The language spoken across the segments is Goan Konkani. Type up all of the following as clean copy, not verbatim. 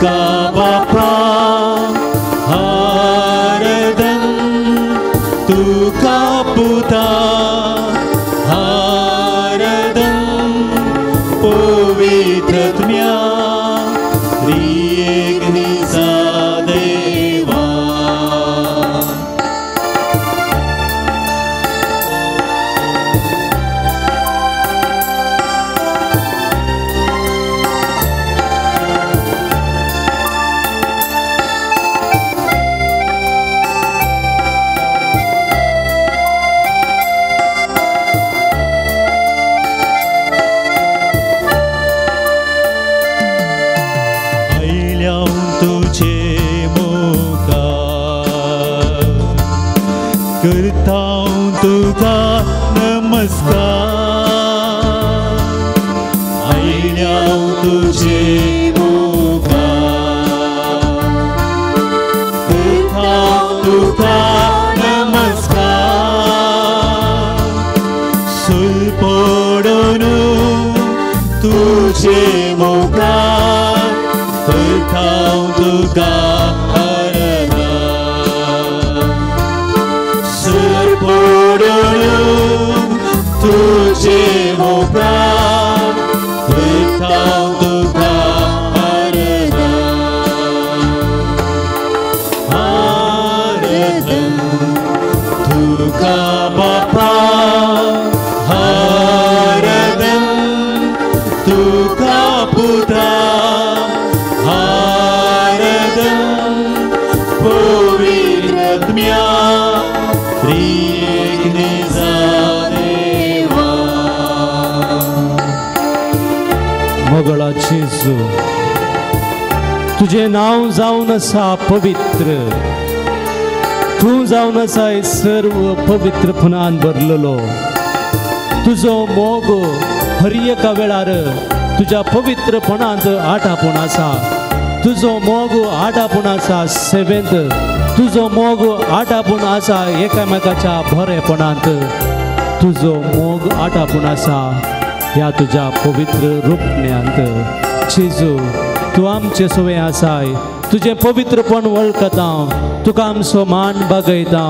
तुका बापा आराधन तुका पुता आराधन पवित्रत्म्या त्रिएकनिचा देवा. तुझे मुखार करता तुका नमस्कार आयल्या तुझे मुखार करता तुका नमस्कार सुलपडून तुझे मुखार करता तुका आराधन सुरपोडून तुझे मुखार करता तुका आराधन आराधन तुका बापा आराधन तुका पुता आराधन पवित्रत्म्या त्रिएकनिचा देवा. मोगळा जेजू तुझे नांव जावन आसा पवित्र तूं जावन आसा सर्व पवित्रपणान भरलेलो. तुजो मोग हर एका वेळार तुज्या पवित्रपणांत आटापूण आसा. तुजो मोग आटापूण आसा सेवेंत तुजो मोग आटापूण आसा एकामेकाच्या बरेपणांत. तुजो मोग आटापूण आसा ह्या तुज्या पवित्र रुपण्यांत. जेजू तूं आमचे सवे आसाय तुजें पवित्रपण वळखता तुका आमचो मान बागयता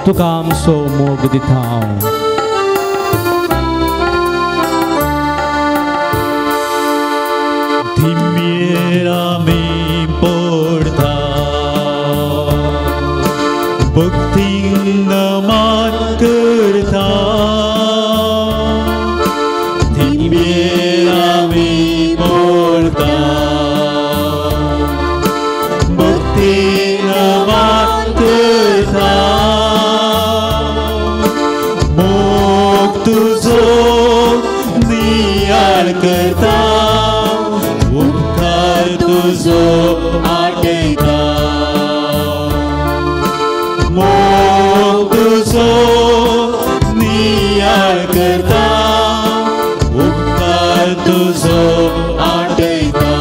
तुका आमचो मोग दिता. धिम्येर आमी पडता भक्तीन नमन करता धिम्येर आमी पडता भक्तीन नमन करता मोग तुजो नियाळ करता उपकार तुजो आठयता मोग तुजो नियाळ करता उपकार तुजो आठयता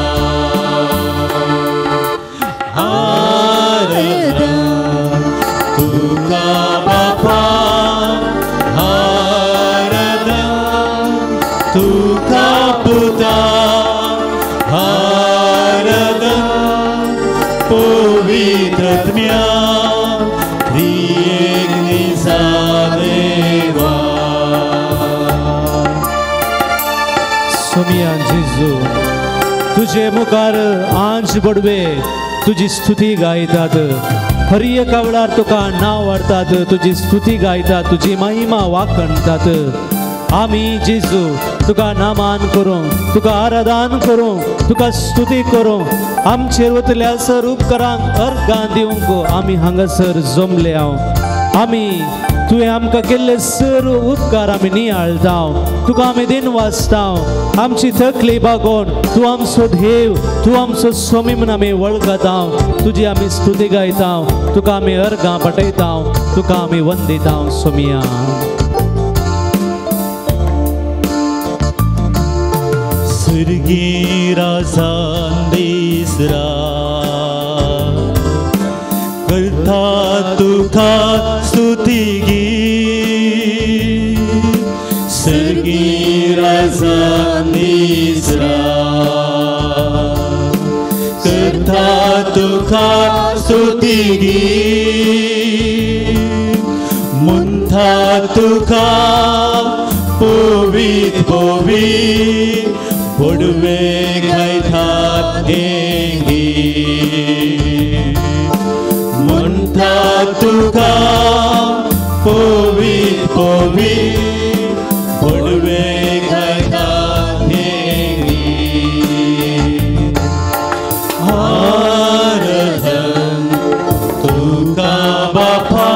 आराधन तुका बापा आराधन तुका पुता आराधन पवित्रत्म्या त्रिएकनिचा देवा. सोमिया जेजू तुझे मुखार आंज बडवे तुजी स्तुती गायतात हर एका वेळार तुका नांव वाडतात तुजी स्तुती गायतात तुजी महिमा वाखणतात. आमी जेजू तुका नामान करूं तुका आराधन करूं तुका स्तुती करूं आमचेर वतल्या सर उपकारांक अर्घां दिवंक आमी हांगासर जमले हांव. आमी तुवें आमकां केल्ले सर्व उपकार आमी नियाळता तुका आमी दिन वाचता आमची तकली बागोवन तूं आमचो देव तूं आमचो स्वामी म्हूण आमी वळखता तुजी आमी स्तुती गायता तुका आमी अर्घां पटयता तुका आमी वंदिता सोमिया. सुर्गी राजान दिसरा करता तुका स्तुती गीत सुर्गी राजान दिसरा करता तुका स्तुती गीत मुंथा तुका पवित पवित पडवे गायतात हें गीत मुंथा तुका पवित पवित पडवे गायतात हें गीत आराधन तुका बापा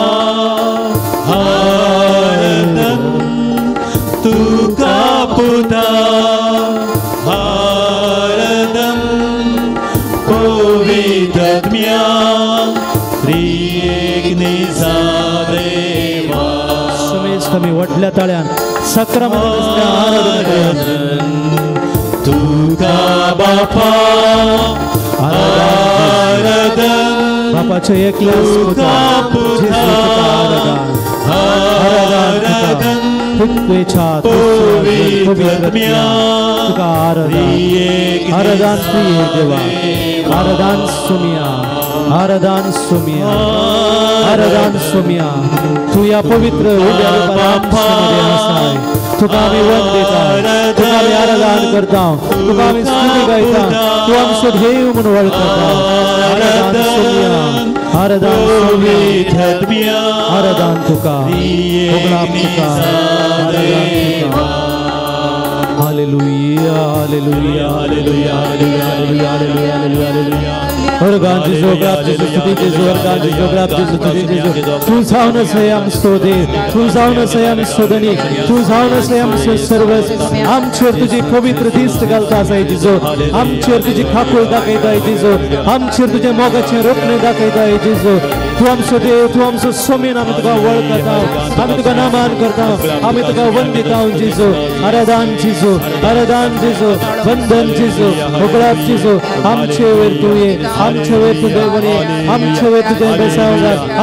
आराधन तुका पुता आराधन पवित्र आत्म्या त्रिएक निजा देवा. समेस्त आमी व्हडल्या ताळ्यान सक्रमांत आराधन तुका बापा आराधन बापाचे एकल्याच तुका पुता पुता आराधन आराधन पृथ्वेच्या पवित्र आत्म्या तुका आराधन त्रिएक आराधन निजा प्रिय देवा देवा. आराधन सुमिया आराधन सुमिया आराधन सुमिया तूं ह्या पवित्र उब्या रुपान आमचे मदें आसाय. तुका आमी वंदिता तुका आमी आराधन करता तुका आमी स्तुती गायता तूं आमचो देव म्हूण वळखता. आराधन सुमिया आराधन सुमिया पवित्र आत्म्या आराधन तुका त्रिएक होगडाप तुका निजा आराधन तुका. देवा. Hallelujah hallelujah hallelujah hallelujah hallelujah hallelujah hallelujah. वर्गान जेजू होगडाप जेजू स्तुती जेजू वर्गान जेजू होगडाप जेजू स्तुती जेजू. तूं जावन आसाय आमचो देव तूं जावन आसाय आमचो धनी तूं जावन आसाय आमचो सर्वस्व. आमचेर तुजी पवित्र दिश्ट घालता आसाय जेजू आमचेर तुजी खाकूळ दाखयताय जेजू आमचेर तुजें मोगाचें रोखणें दाखयताय जेजू. तूं आमचो देव तूं आमचो सोमीन आमी तुका वळखता आमी तुका नामान करता आमी तुका वंदिता जेजू. आराधन जेजू आराधन जेजू वंदन जेजू होगडाप जेजू. आमचे वयर तूं ये आमचे वयर तूं देवण ये आमचे वयर तुजें बेसांव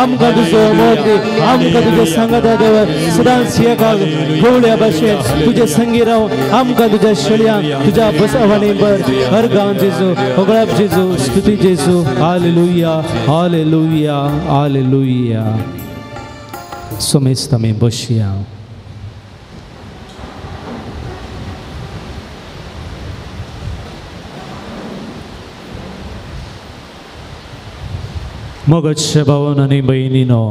आमकां तुजो मोग दी आमकां तुजें सांगाता देव सदांच एका गवळ्या भाशेन तुजे संगी राव आमकां तुज्या शेळयांक तुज्या बसावांनी भर. हरगांव जेजू होगडाप जेजू स्तुती जेजू. Hallelujah hallelujah hallelujah. सोमेस्त आमी बसया. मोगाचे भावन आनी भयणीनो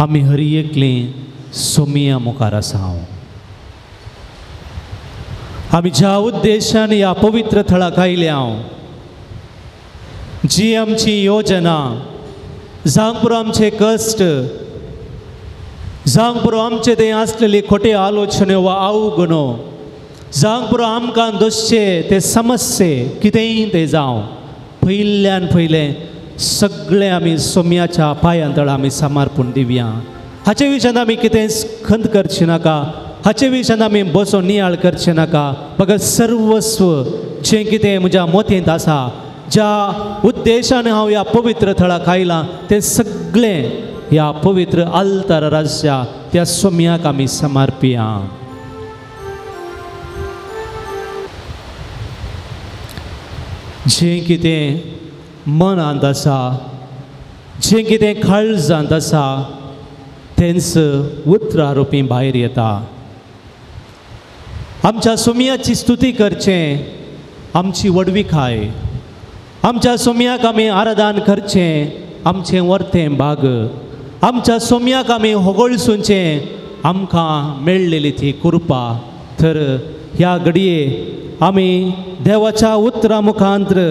आमी हर एकलीं सोमिया मुखार आसा. आमी ज्या उद्देशान ह्या पवित्र थळाक आयल्या जी आमची योजना जावंक पुरो आमचे कश्ट जावंक पुरो आमचे ते आसलेली खोटे आलोचने वा अवगुणो जावंक पुरो आमकां दोशचे ते समस्ये कितेंय ते जावं पयल्यान पयलें सगळें आमी सोम्याच्या पांयां तळा आमी समर्पण दिवया. हाचे विशयान आमी कितेंच खंत करचें नाका हाचे विशयान आमी बसोन नियाळ करचें नाका. बगर सर्वस्व जें कितें म्हज्या मोतयेंत आसा ज्या उद्देशान हांव ह्या पवित्र थळाक आयलां तें सगळें ह्या पवित्र आल्तारार आसच्या त्या सोम्याक आमी समर्पिया. जें कितें मनांत आसा जें कितें काळजांत आसा तेंच उतरां रुपी भायर येता. आमच्या सोम्याची स्तुती करचें आमची व्हडविकाय आमच्या सोम्याक आमी आराधन करचें आमचें वर्तें भाग आमच्या सोम्याक आमी होगळसुचें आमकां मेळ्ळेली ती कृपा. तर ह्या घडये आमी देवाच्या उतरा मुखांत्र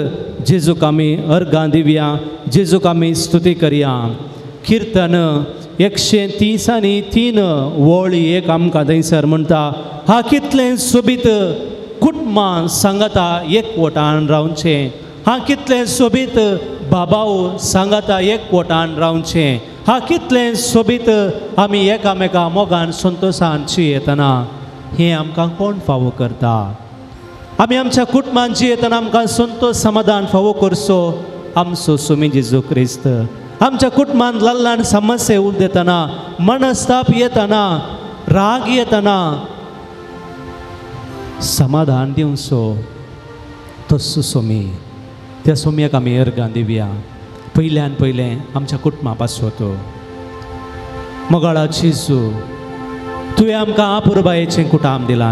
जेजूक आमी अर्गां दिवया जेजूक आमी स्तुती करया. किर्तन 130 आनी 3 वळी एक आमकां थंयसर म्हणटा हा कितलें सोबीत कुटुंबां सांगाता एकवटान रावचें हा कितलें सोबीत बाबाओ सांगाता एकवटान रावचें हा कितलें सोबीत आमी एकामेका मोगान संतोशान जियेतना हें आमकां कोण फावो करता. आमी आमच्या कुटुंबान जियेतना आमकां संतोश समाधान फावो करचो आमचो सुमी जेजू क्रिस्त. आमच्या कुटुंबान ल्हान ल्हान समस्या उदेतना मनस्ताप येतना राग येतना समाधान दिवचो तसो सोमी. त्या सोम्याक आमी अर्गां दिवया. पयल्यान पयलें आमच्या कुटुंबा पासत. मोगाळा जेजू, तुवें आमकां आपुरबायेचें कुटाम दिलां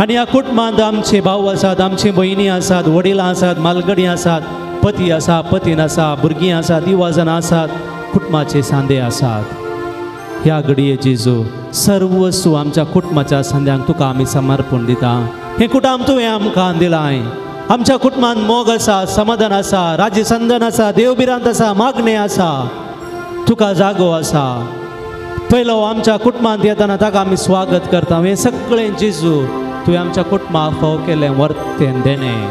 आनी ह्या कुटुंबांत आमचे भाव आसात, आमची भयणी आसात, वडिलां आसात, मालगडी आसात, पती आसा, पतीन आसा, भुरगीं आसात, युवाजनां आसात, कुटुंबाचे सांदे आसात. ह्या घडये जेजू सर्वस्व आमच्या कुटुंबाच्या सांद्यांक तुका आमी समर्पण दिता. हें कुटुंब तुवें आमकां दिलां. आमच्या कुटुंबांत मोग आसा, समाधान आसा, राज्यसंदन आसा, देवभिरांत आसा, मागणें आसा, तुका जागो आसा. पयलो आमच्या कुटुंबांत येताना ताका आमी स्वागत करता. हें सगळें जेजू तुवें आमच्या कुटुंबाक फावो केलें वर्तें देणें.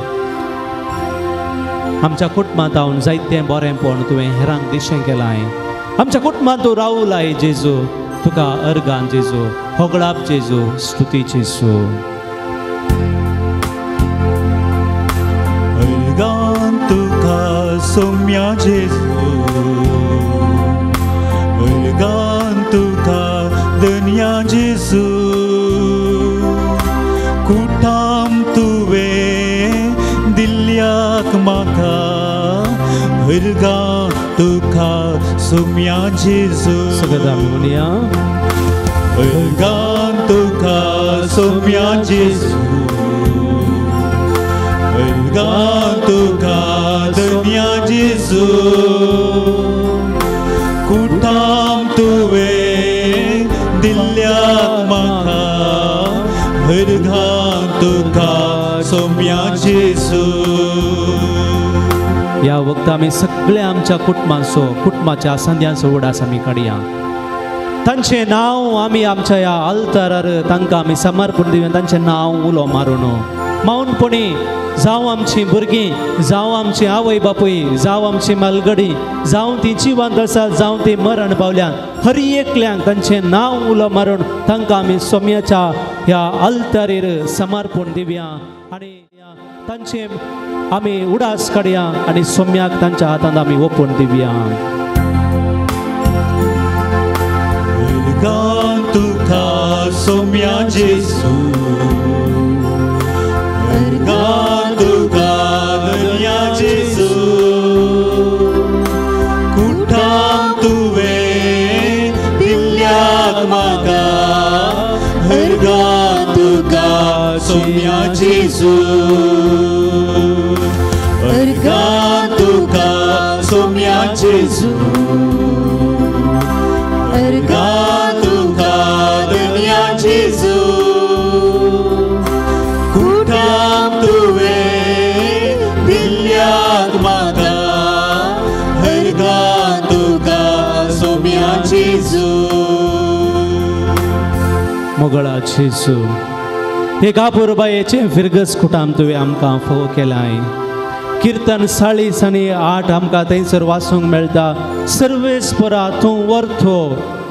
आमच्या कुटुंबांत हांव जायतें बरेंपण तुवें हेरांक दिशें केलां. आमच्या कुटुंबांत तूं रावलाय जेजू, तुका अर्गान जेजू, होगळाप जेजू, स्तुती जेजू. अर्गान तुका सोम्या जेजू, अर्गान तुका धन्या जेजू, कुटाम तुवें दिल्ल्याक म्हाका अर्गान तुका सोम्या जेजू. सगळ्यात आमी म्हणया, अर्गान तुका सोम्या जेजू, अर्गान तुका धन्या जेजू, कुटाम तुवें दिल्ल्याक म्हाका अर्गान तुका सोम्या जेजू. ह्या वखदां आमी सगळ्या आमच्या कुटुंबांचो, कुटुंबाच्या सांद्यांचो उडास आमी काडया. तांचें नांव आमी आमच्या ह्या आल्तारार तांकां आमी समर्पण दिवया. तांचें नांव उलो मारून मौनपणी जावं आमचीं भुरगीं, जावं आमची आवय बापूय, जावं आमची मालगडी, जावं ती जिवंत आसात, जावं ती मरण पावल्यात, हर एकल्यांक तांचें नांव उलो मारून तांकां आमी सोम्याच्या ह्या आल्तारीर समर्पण दिवया आनी तांचे आमी उडास काडया आनी सोम्याक तांच्या हातांत आमी ओपून दिवया. अर्गान तुका सोम्या जेजू, अर्गान तुका धन्या जेजू, कुटाम तुवें दिल्ल्याक म्हाका अर्गान तुका सोम्या जेजू, अर्गान तुका सोम्या जेजू, अर्गान तुका धन्या जेजू, कुटाम तुवें दिल्ल्याक म्हाका अर्गान तुका सोम्या जेजू. मोगळा जेजू, एक आपुरबायेचें फिरगस कुटाम तुवें आमकां फावो केलां. किर्तन 40 आनी 8 आमकां थंयसर वाचूंक मेळटा. सर्वेस्परा तूं वर्थो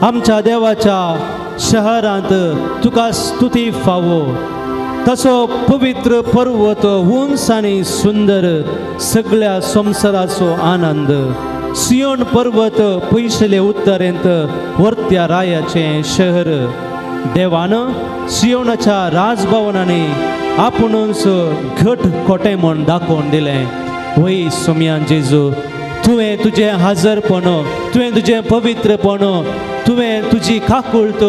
आमच्या देवाच्या शहरांत तुका स्तुती फावो. तसो पवित्र पर्वत उंच आनी सुंदर, सगळ्या संवसाराचो आनंद. सियोन पर्वत पयशेले उत्तरेंत वर्त्या रायाचें शहर. देवान सियोनाच्या राजभवनांनी आपुणूच घट कोटें म्हूण दाखोवन दिलें. वय सोम्यान जेजू, तुवें तुजें हाजरपण, तुवें तुजें पवित्रपण, तुवें तुजी काकूळट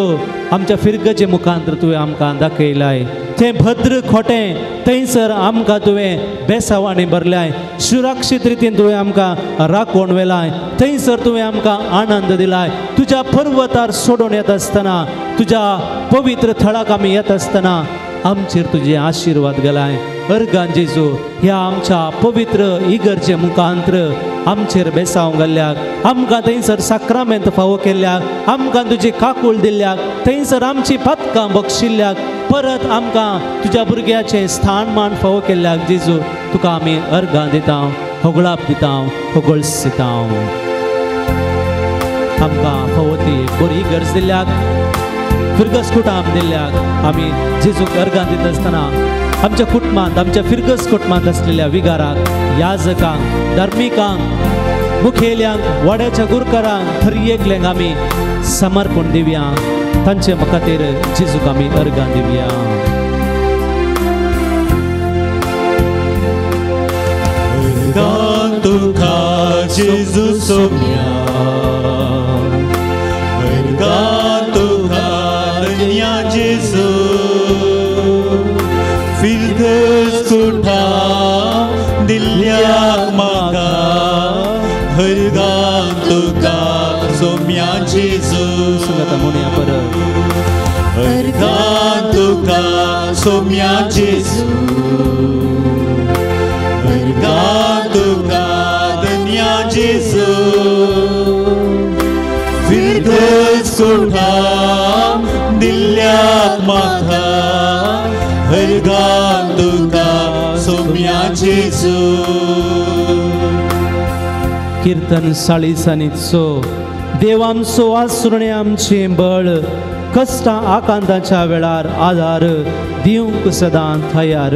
आमच्या फिरगजे मुखांत तुवें आमकां दाखयलाय. तें भद्र खोटें थंयसर आमकां तुवें बेसावांनी भरलाय, सुरक्षीत रितीन तुवें आमकां राखोवन व्हेलाय, थंयसर तुवें आमकां आनंद दिलाय. तुज्या पर्वतार सोडून येता आसतना, तुज्या पवित्र थळाक आमी येता आसतना आमचेर तुजे आशिर्वाद घालाय. अर्गान जेजू, ह्या आमच्या पवित्र इगर्जे मुखांत्र आमचेर बेसांव घाल्ल्याक, आमकां थंयसर साक्रामेंत फावो केल्ल्याक, आमकां तुजी काकूळ दिल्ल्याक, थंयसर आमची पातकां बक्षिल्ल्याक, परत आमकां तुज्या भुरग्याचें स्थान मान फावो केल्ल्याक जेजू तुका आमी अर्गां दिता, होगळाप दिता, होगळस दिता. आमकां फावो ती बरी गरज दिल्ल्याक, फिरगस कुटाम दिल्ल्याक आमी जेजूक अर्गां दिता आसतना आमच्या कुटुंबांत, आमच्या फिरगस कुटुंबांत आसलेल्या विगाराक, याजकांक, धार्मिकांक, मुखेल्यांक, वाड्याच्या गुरकारांक, हर एकल्यांक आमी समर्पण दिवया. तांचे खातीर जेजूक आमी अर्गां दिवया. जेजू सोम्या अर्गां तुका धन्या जेजू फिरदस कुठा दिल्ल्याक म्हाका अर्गां तुका सोम्या जेजू सांगाता म्हणया परत अर्गां तुका सोम्या जेजू अर्गां तुका धन्या जेजू फिरदस कुठा दिल्ल्याक म्हाका अर्गां तुका सोम्या जेजू. कीर्तन 40 देव आमचो आसुरणे आमचें बळ कश्टां आकांताच्या वेळार आदार दिवंक सदां तयार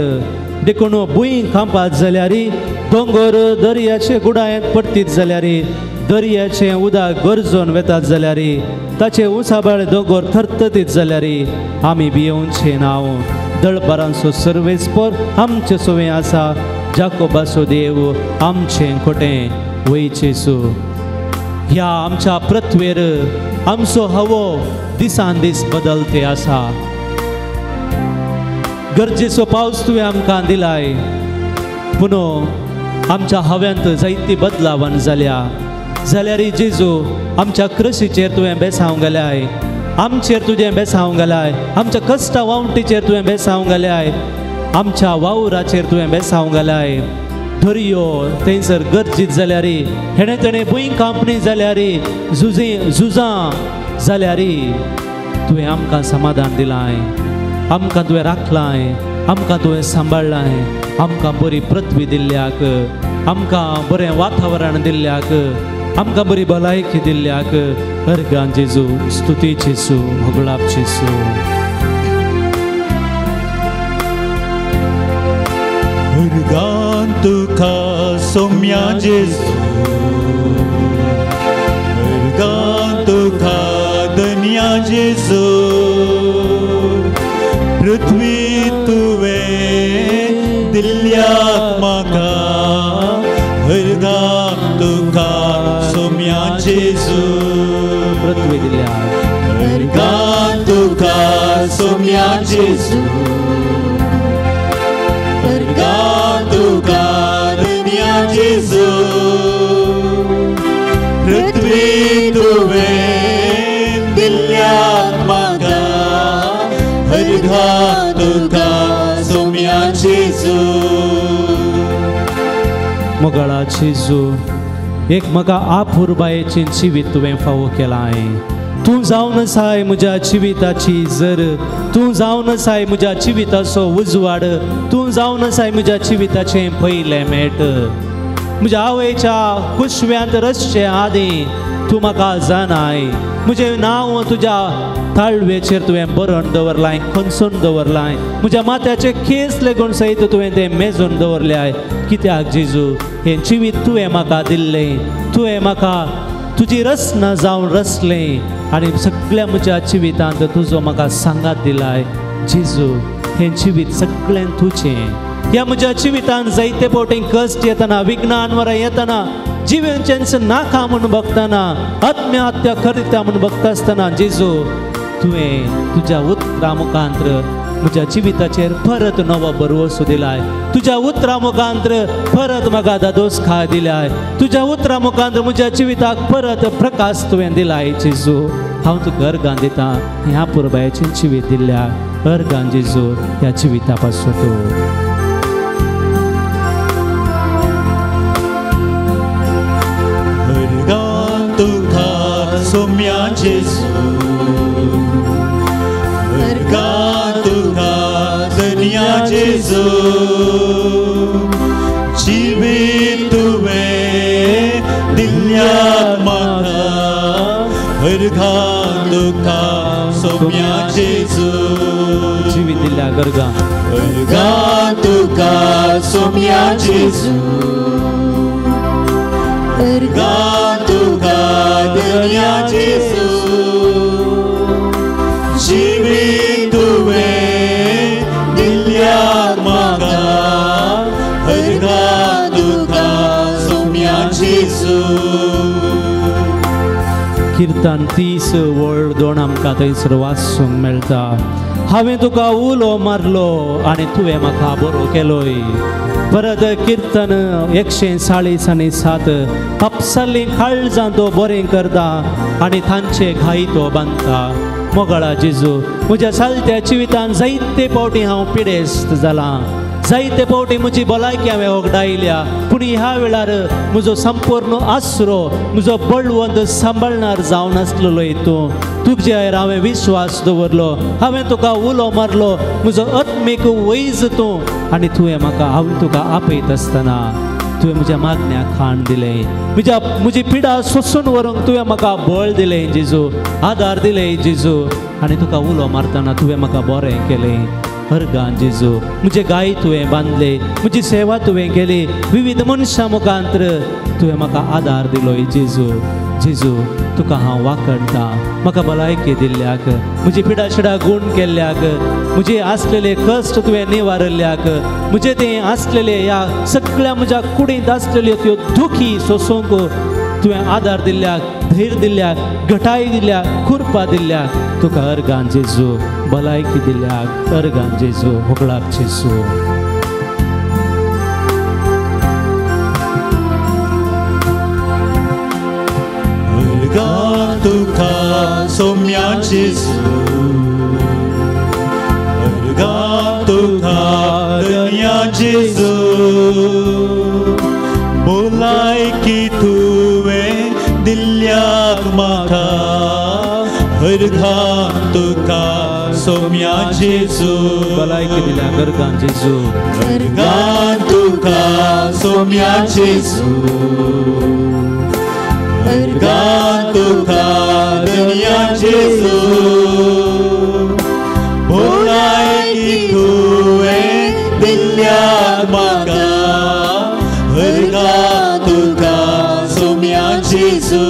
देखून भूंय खांपात जाल्यार दोंगर दर्याचे गुडायेंत पडतीत जाल्यार दर्याचें उदक गरजून वेतात जाल्यार ताचे उंचाबळ दोंगर थरथरीत जाल्यार आमी भियोवचें नांव दळबारांचो सर्वेस्पर आमचे सोवें आसा जाकोबाचो देव आमचें खोटें वयचेसू. ह्या आमच्या पृथ्वेर आमचो हवो दिसान दीस बदलते आसा. गरजेचो पावस तुवें आमकां दिलाय पूण आमच्या हव्यांत जायती बदलावण जाल्या जाल्यार जेजू आमच्या कृशीचेर तुवें बेसावंक गेल्याय आमचेर तुजें बेसावंक गेल्याय आमच्या कश्टा वावटीचेर तुवें बेसावंक गेल्याय आमच्या वावराचेर तुवें बेसावंक गेल्याय. दर्यो थंयसर गरजीत जाल्यार हेणें तेणें भूंय कांपणी जाल्यार झुजां जाल्यार तुवें आमकां समाधान दिलाय आमकां तुवें राखलाय आमकां तुवें सांबाळ्ळाय आमकां बरी पृथ्वी दिल्ल्याक आमकां बरें वातावरण दिल्ल्याक आमकां बरी भलायकी दिल्ल्याक अर्गां जेजू स्तुती जेजू होगळाप जेजू. अर्गां तुका सोम्या जेजू अर्गां तुका धन्या जेजू पृथ्वी तुवें दिल्ल्याक म्हाका अर्गां तुका सोम्या जेजू पृथ्वी दिल्ल्याक अर्गां तुका सोम्या जेजू अर्गां तुका धन्या जेजू पृथ्वी तुवें दिल्ल्याक म्हाका अर्गां तुका सोम्या जेजू. मोगाळा जेजू एक म्हाका आपुरबायेचें जिवीत तुवें फावो केलां. तूं जावन आसाय म्हज्या जिविताची जर तूं जावन आसाय म्हज्या जिविताचो उजवाड तूं जावन आसाय म्हज्या जिविताचें पयलें मेट. म्हज्या आवयच्या कुशव्यांत रचचे आदीं तूं म्हाका जाणाय म्हजें नांव तुज्या ताळवेचेर तुवें बरोवन दवरलाय खंचून दवरलाय म्हज्या माथ्याचे केंस लेगून सयत तुवें तें मेजून दवरल्याय. कित्याक जेजू हें जिवीत तुवें म्हाका दिल्लें तुवें म्हाका तुजी रचना जावन रचलें आनी सगळ्या म्हज्या जिवितांत तुजो म्हाका सांगात दिलाय. जेजू हें जिवीत सगळें तुजें. ह्या म्हज्या जिवितांत जायते फावटी कश्ट येतना विघ्नां येतना जिवनचेंच नाका म्हूण बघतना आत्महत्या करिता म्हूण बघता आसतना जेजू तुवें तुज्या उतरा मुखांत्र म्हज्या जिविताचेर परत नवो भरवसो दिलाय तुज्या उतरा मुखांत्र परत म्हाका दादोस खाय दिलाय तुज्या उतरा मुखांत्र म्हज्या जिविताक परत प्रकाश तुवें दिलाय. जेजू हांव तुका अर्गां दितां ह्या पुरबायेचें जिवीत दिल्ल्या अर्गां जेजू ह्या जिविता पासून तूं. अर्गां तुका सोम्या जेजू अर्गां तुका धन्या जेजू जिवीत तुवें दिल्ल्याक म्हाका अर्गां तुका सोम्या जेजू जिवीत दिल्ल्याक अर्गां अर्गां तुका सोम्या जेजू अर्गां तुका धन्या जेजू जिवीत तुवें दिल्ल्याक म्हाका अर्गां तुका सोम्या जेजू. किर्तन 30 वळ 2 आमकां थंयसर वाचूंक मेळटा. हांवें तुका उलो मारलो आनी तुवें म्हाका बरो केलोय. परत किर्तन 140 आनी 7 आपसाली काळजां तो बरें करता आनी तांचे घाई तो बांदता. मोगाळा जेजू, म्हज्या चलत्या जिवितान जायते फावटी हांव पिडेस्त जालां, जायते फावटी म्हजी भलायकी हांवें ओगडायल्या, पूण ह्या वेळार म्हजो संपूर्ण आसरो, म्हजो बळवंत सांबाळणार जावन आसलेलो तूं. तुजेर हांवें विश्वास दवरलो, हांवें तुका उलो मारलो, म्हजो आत्मीक वैज तूं आनी तुवें म्हाका, हांव तुका आपयत आसतना तुवें म्हज्या मागण्याक खाण दिलें, म्हज्या म्हजी पिडा सोसून व्हरूंक तुवें म्हाका बळ दिलें जेजू, आदार दिलें जेजू, आनी तुका उलो मारतना तुवें म्हाका बरें केलें. अर्गान जेजू, म्हजे गाय तुवें बांदले, म्हजी सेवा तुवें केली, विविध मनशां मुखांत्र तुवें म्हाका आदार दिलो जेजू. जेजू तुका हांव वाकडटा, म्हाका भलायकी दिल्ल्याक, म्हजी पिडा शिडा गूण केल्ल्याक, म्हजे आसलेले कश्ट तुवें निवारल्याक, म्हजे तें आसलेले ह्या सगळ्या म्हज्या कुडींत आसलेल्यो त्यो दुखी सोसूंक तुवें आदार दिल्ल्याक, धैर्य दिल्ल्याक, घटाय दिल्या, कृपा दिल्ल्याक तुका अर्गान जेजू, भलायकी दिल्ल्याक अर्गान जेजू, होगळाक जेजू. अर्गां तुका सोम्या जेजू, अर्गां तुका दया जेजू, भलायकी तुवें दिल्ल्याक म्हाका, अर्गां तुका सोम्या जेजू, भलायकी दिल्या अर्गां जेजू, अर्गां तुका सोम्या जेजू, अर्गां तुका दया जेजू, भलायकी तुवें दिल्ल्याक म्हाका, अर्गां तुका सोम्या जेजू.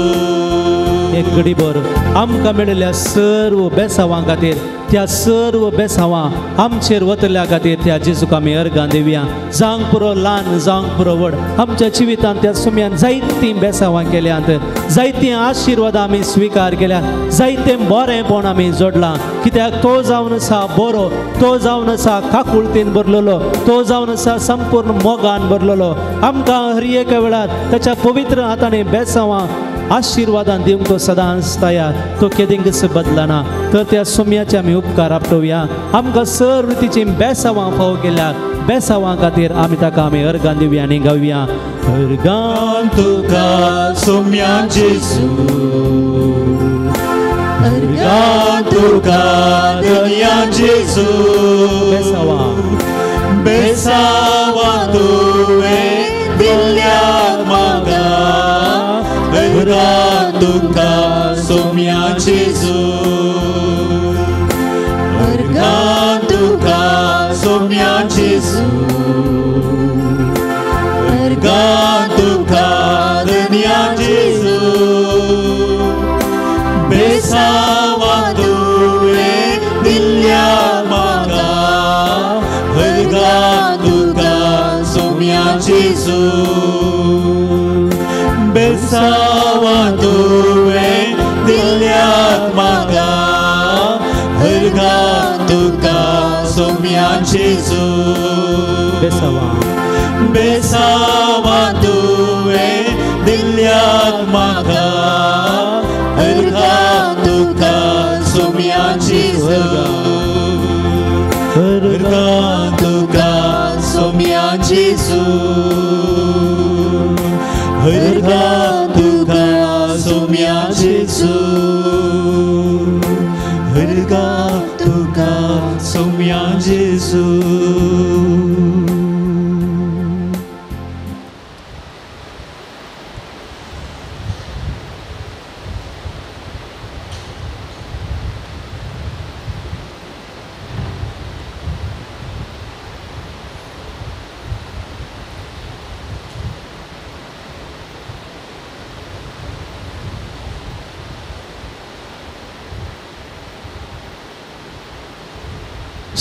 एक घडीभर आमकां मेळिल्ल्या सर्व बेसावां खातीर, त्या सर्व बेसावां आमचेर वतल्या खातीर त्या जेजूक आमी अर्गां दिवया. जावंक पुरो ल्हान, जावंक पुरो व्हड, आमच्या जिवितांत त्या सुम्यान जायतीं बेसावां केल्यांत, जायतीं आशिर्वादां आमी स्विकार केल्यात, जायतें बरेंपण आमी जोडलां. कित्याक तो जावन आसा बरो, तो जावन आसा काकुळतीन भरलेलो, तो जावन आसा संपूर्ण मोगान भरलेलो. आमकां हर एका वेळार ताच्या पवित्र हातांनी बेसावां आशिर्वादान दिवंक तो सदांच तयार, तो केदिंकच बदलना. तर त्या सोम्याचे आमी उपकार आपटोवया. आमकां सर्व रितीची बेसावां फावो केल्या, बेसावां खातीर आमी ताका आमी अर्गां दिवया आनी गावया. अर्गां तुका सोम्या जेजू, अर्गां तुका दया जेजू, बेसावां बेसावां तुवें दिल्ल्याक म्हाका, अर्गां तुका सोम्या जेजू, अर्गां तुका सोम्या जेजू, अर्गां तुका दया जेजू, बेसावां तुवें दिल्ल्याक म्हाका, अर्गां तुका सोम्या जेजू, बेसावां तुवें दिल्ल्याक म्हाका, अर्गां तुका सोम्या जेजू, बेसावां बेसावां तुवें दिल्ल्याक म्हाका, अर्गां तुका सोम्या जेजू, अर्गां तुका सोम्या जेजू, अर्गां तुका सोम्या जेजू, अर्गां तुका सोम्या जेजू.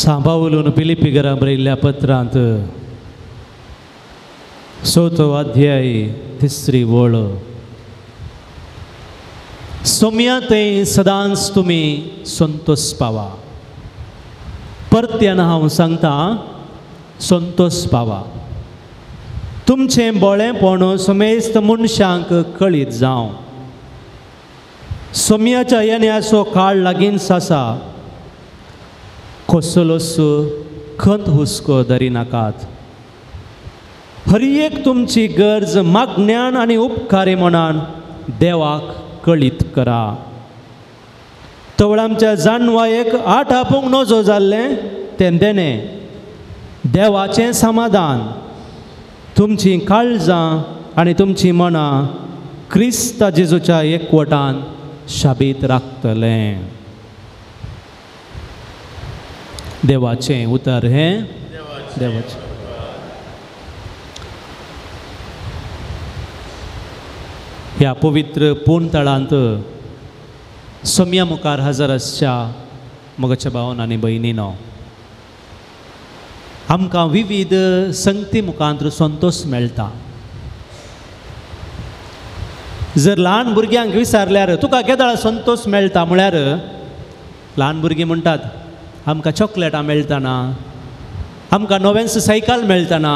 सांबावलून फिलिप्पी घरा बरयल्ल्या पत्रांत 4 अध्याय 3 वळ. सोम्या थंय सदांच तुमी संतोष पावा. परत्यान हांव सांगता, संतोष पावा. तुमचें बोळेपण समेस्त मनशांक कळीत जावं. सोम्याच्या येण्याचो काळ लागींच आसा. कसलोच खंत हुस्को धरिनाकात. हर एक तुमची गरज मागण्यान आनी उपकारी मनान देवाक कळीत करा. तवळ आमच्या जाणवायेक आठ आपूंक नजो जाल्लें तें देणें देवाचें समाधान तुमचीं काळजां आनी तुमचीं मनां क्रिस्ता जेजूच्या एकवटान शाबीत राखतलें. देवाचें उतर हें देवाचें. ह्या पवित्र पूर्णतळांत सोम्या मुखार हजर आसच्या मोगाच्या भावन आनी भयणीनो, आमकां विविध संगती मुखांत संतोष मेळटा. जर ल्हान भुरग्यांक विचारल्यार तुका केदळा संतोष मेळटा म्हळ्यार ल्हान भुरगीं म्हणटात आमकां चॉकलेटां मेळटना, आमकां नवेंच सायकल मेळटना,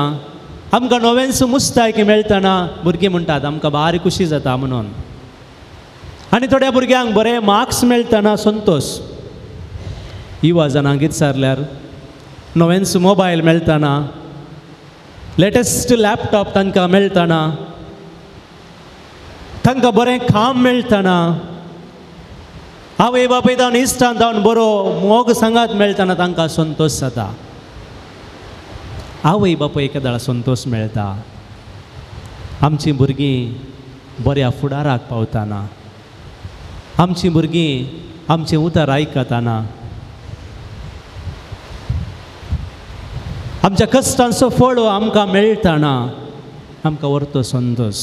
आमकां नवेंच मुस्तायकी मेळटना. भुरगीं म्हणटात आमकां भारी खुशी जाता म्हणून. आनी थोड्या भुरग्यांक बरे मार्क्स मेळटना संतोष. युवा जाणांक विचारल्यार नवेंच मोबायल मेळटना, लेटस्ट लॅपटॉप तांकां मेळटना, तांकां बरें काम मेळटना, आवय बापूय जावन इश्टान जावन बरो मोग सांगात मेळटना तांकां संतोष जाता. आवय बापूय केदळा संतोष मेळटा. आमचीं भुरगीं बऱ्या फुडाराक पावतना, आमचीं भुरगीं आमचें उतर आयकतना, आमच्या कश्टांचो फळ आमकां मेळटना आमकां व्हरतो संतोष.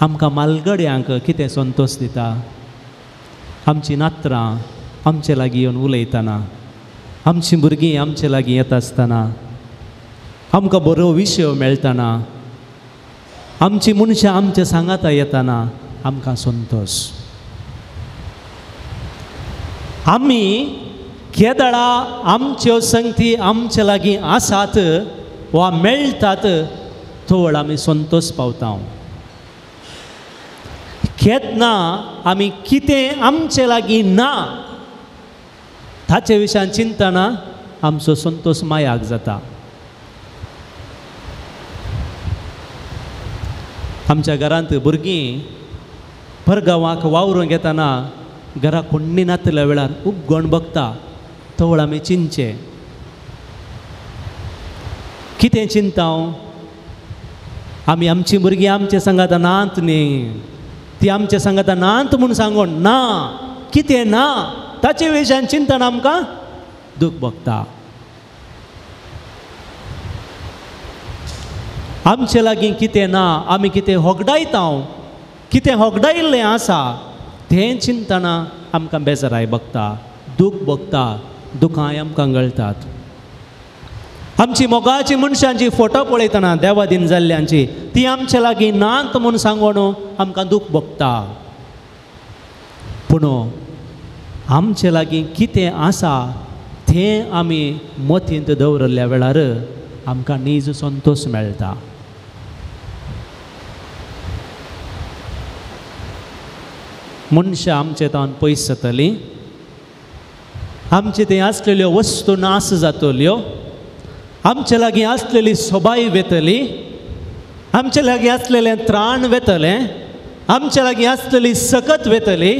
आमकां मालगड्यांक कितें संतोष दिता? आमचीं नातरां आमचे लागीं येवन उलयतना, आमचीं भुरगीं आमचे लागीं येता आसतना, आमकां बरो विशय मेळटना, आमची मनशां आमच्या सांगाता येतना आमकां संतोष. आमी केदळा आमच्यो संगती आमचे लागीं आसात वा मेळटात तवळ आमी संतोष पावता. केन्ना आमी कितें आमचे लागीं ना ताचे विशयान चिंतना आमचो संतोष मायाक जाता. आमच्या घरांत भुरगीं परगांवाक वावरूंक येतना घरा कोण्णी नातल्या वेळार उपगण बघता तवळ आमी चिंतचें. कितें चिंता? आमी आमचीं भुरगीं आमचे सांगाता नात न्ही, ती आमच्या सांगाता नात म्हूण सांगून ना कितें ना ताचे विशयान चिंतना आमकां दूख भोगता. आमचे लागीं कितें ना, आमी कितें होगडायता, कितें होगडायिल्लें आसा तें चिंतना आमकां बेजाराय भोगता, दूख भोगता, दुखांय आमकां गळटात. आमची मोगाची मनशांची फोटो पळयतना देवादीन जाल्ल्यांची ती आमचे लागीं नात म्हूण सांगून आमकां दूख भोगता. पूण आमचे लागीं कितें आसा तें आमी मतींत दवरिल्ल्या वेळार आमकां नीज संतोष मेळटा. मनशां आमचे तावन पयस जातलीं, आमचे थंय आसलेल्यो वस्तू नाश जातल्यो, आमचे लागीं आसलेली सोबाय वेतली, आमचे लागीं आसलेलें त्राण वेतलें, आमचे लागीं आसलेली सकत वेतली.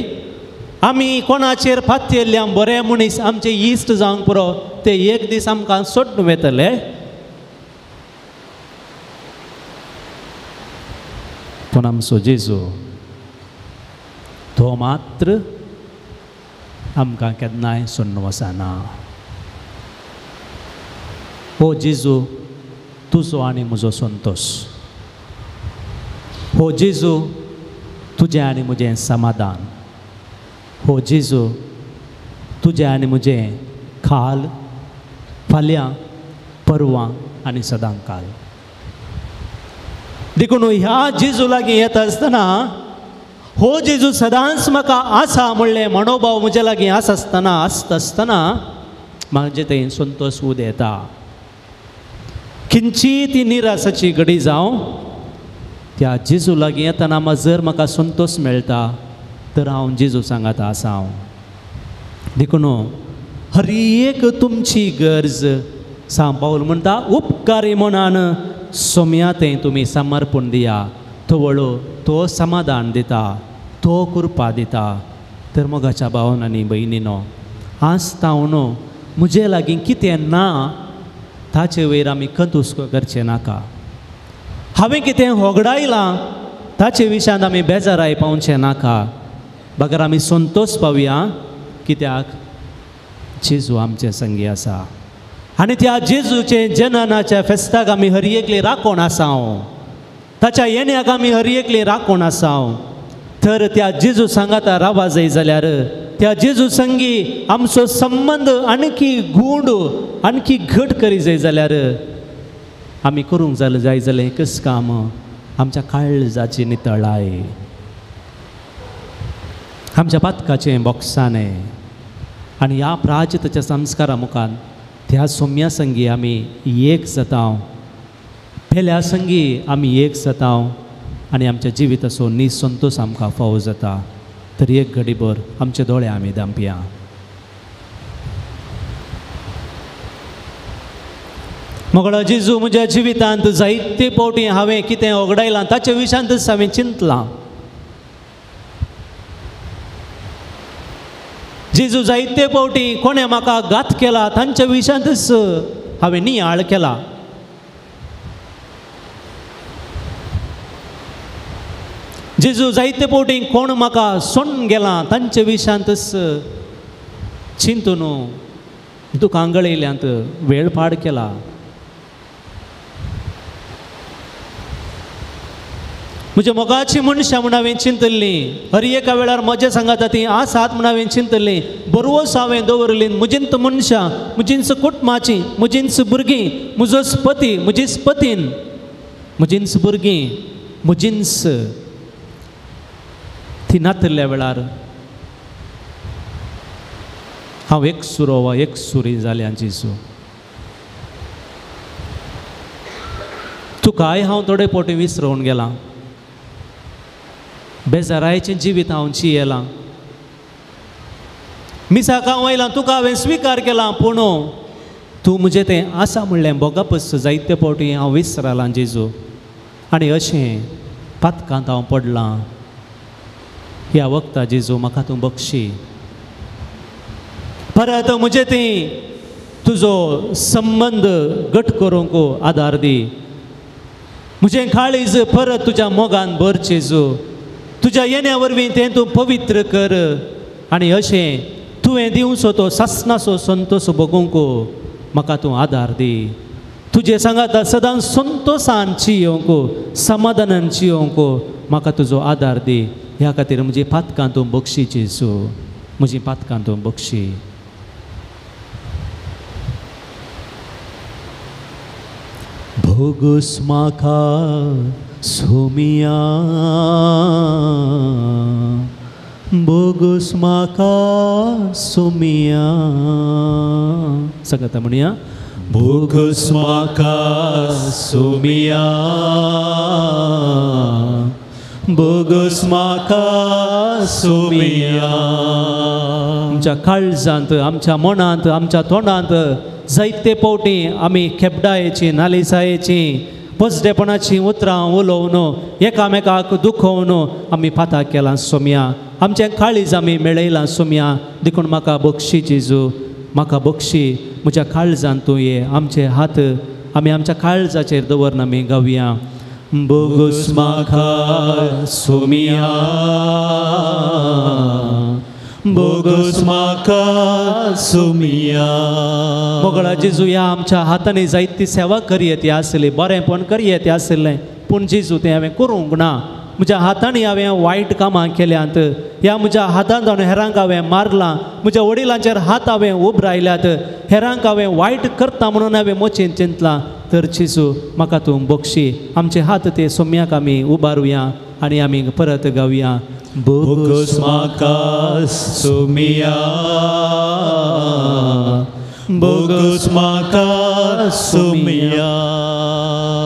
आमी कोणाचेर फातयेल्ल्या बरे मनीस आमचे इश्ट जावंक पुरो ते एक दीस आमकां सोडून वेतले. पूण आमचो जेजू तो मात्र आमकां केन्नाय सोडून वचना. हो जेजू तुजो आनी म्हजो संतोष, हो जेजू तुजें आनी म्हजें समाधान, हो जेजू तुजें आनी म्हजें काल, फाल्यां, परवां आनी सदांकाल. देखून ह्या जेजू लागीं येता आसतना हो जेजू सदांच म्हाका आसा म्हणलें मनोभाव म्हज्या लागीं आसा आसतना आसता आसतना म्हाजे थंय संतोश उदेता. खंयची ती निरासाची घडी जावं त्या जेजू लागीं येतना जर म्हाका संतोश मेळटा तर हांव जेजू सांगात आसा हांव. देखून हर एक तुमची गरज सांव पावल म्हणटा उपकारी मनान सोम्या तें तुमी समर्पण दिया, तवळो तो समाधान दिता, तो कृपा दिता. तर मोगाच्या भावन आनी भयणीनो, आज तावन म्हजे लागीं कितें ना ताचे वयर आमी खंत करचें नाका. हांवें कितें होगडायलां ताचे विशयांत आमी बेजाराय पावचें नाका, बगर आमी संतोश पावया कित्याक जेजू आमचे संगी आसा. आनी त्या जेजूचे जननाच्या फेस्ताक आमी हर एकली राखण आसा, ताच्या येण्याक आमी हर एकली राखण आसा. तर त्या जेजू सांगाता रावा जाय जाल्यार त्या जेजू संगी आमचो संबंद आणखी गूंड आणखी घट करी जाय जाल्यार आमी करूंक जालें जाय जालें एकच काम, आमच्या काळजाची नितळाय, आमच्या पातकाचें बोक्साणें. आनी ह्या प्राजिताच्या संस्कारा मुखार त्या सोम्या संगी आमी एक जाता, पेल्या संगी आमी एक जाता आनी आमच्या जिविताचो निसंतोश आमकां फावो जाता. तर एक घडीभर आमचे दोळे आमी धांपया. मोगळो जेजू, म्हज्या जिवितांत जायते फावटी हांवें कितें ओगडायलां ताचे विशयांतच हांवें चिंतलां. जेजू, जायते फावटी कोणें म्हाका घात केला तांच्या विशयांतच हांवें नियाळ केला. जेजू, जायते फावटी कोण म्हाका सोडून गेला तांचे विशयांतच चिंतून दुकां गळयल्यांत, वेळ पाड केला. म्हज्या मोगाची मनशां म्हूण हांवें चिंतल्लीं, हर एका वेळार म्हजें सांगाता तीं आसात म्हूण हांवें चिंतल्लीं, बरवस हांवें दवरली म्हजींत मनशां, म्हजींच कुटुंबाचीं, म्हजींच भुरगीं, म्हजोच पती, म्हजीच पतीन, म्हजींच भुरगीं, म्हजींच ती नातल्या वेळार हांव एकसुरो वा एकसुरी जाल्यां. जेजू, तुकाय हांव थोडे फावटी विसरोवन गेलां, बेजारायचें जिवीत हांव जियेलां, मिसाक हांव आयलां, तुका हांवें स्विकार केलां, पूण तूं म्हजें तें आसा म्हणलें भोगपच जायते फावटी हांव विसरालां जेजू. आनी अशें पातकांत हांव पडलां. ह्या वखता जेजू म्हाका तूं बक्षी, परत म्हजें तें तुजो संबंद घट करूंक आदार दी, म्हजें काळीज परत तुज्या मोगान भर जेजू, तुज्या येण्या वरवीं तें तूं पवित्र कर आनी अशें तुवें दिवचो तो सासणाचो संतोश भोगूंक म्हाका तूं आदार दी. तुजे सांगाता सदांच संतोशान जियोवंक, समाधानान जियोवंक म्हाका तुजो आदार दी. ह्या खातीर म्हजी पातकां तूं बक्षी जेजू, म्हजी पातकां तूं बक्षी. भोगोस म्हाका सोमिया, भोगोस म्हाका सोमिया, सांगता म्हणया, भोगोस म्हाका सोमिया, भोगोस म्हाका सोमिया. आमच्या काळजांत, आमच्या मनांत, आमच्या तोंडांत जायते फावटी आमी खेपडायेची, नालिसायेची, पसडेपणाची उतरां उलोवन एकामेकाक दुखोवन आमी पाताक केलां सोम्या. आमचें काळीज आमी मेळयलां सोम्या. देखून म्हाका बक्षी जेजू, म्हाका बक्षी, म्हज्या काळजांत तूं ये. आमचे हात आमी आमच्या काळजाचेर दवरन आमी गावया, भोगोस म्हाका सोमिया, भोगोस म्हाका सोमिया. मोगळा जेजू, ह्या आमच्या हातांनी जायती सेवा करयेत आसली, बरेंपण करयेत आसलें, पूण जेजू तें हांवें करूंक ना. म्हज्या हातांनी हांवें वायट कामां केल्यांत, ह्या म्हज्या हातांत हांवें हेरांक हांवें मारलां, म्हज्या वडिलांचेर हात हांवें उबरायल्यात, हेरांक हांवें वायट करता म्हणून हांवें मोचेन चिंतलां. तर जेजू म्हाका तूं बक्षी. आमचे हात ते सोम्याक आमी उबारुया आनी आमी परत गावया, बोगोस म्हाका सोमिया, बोगोस म्हाका सोमिया.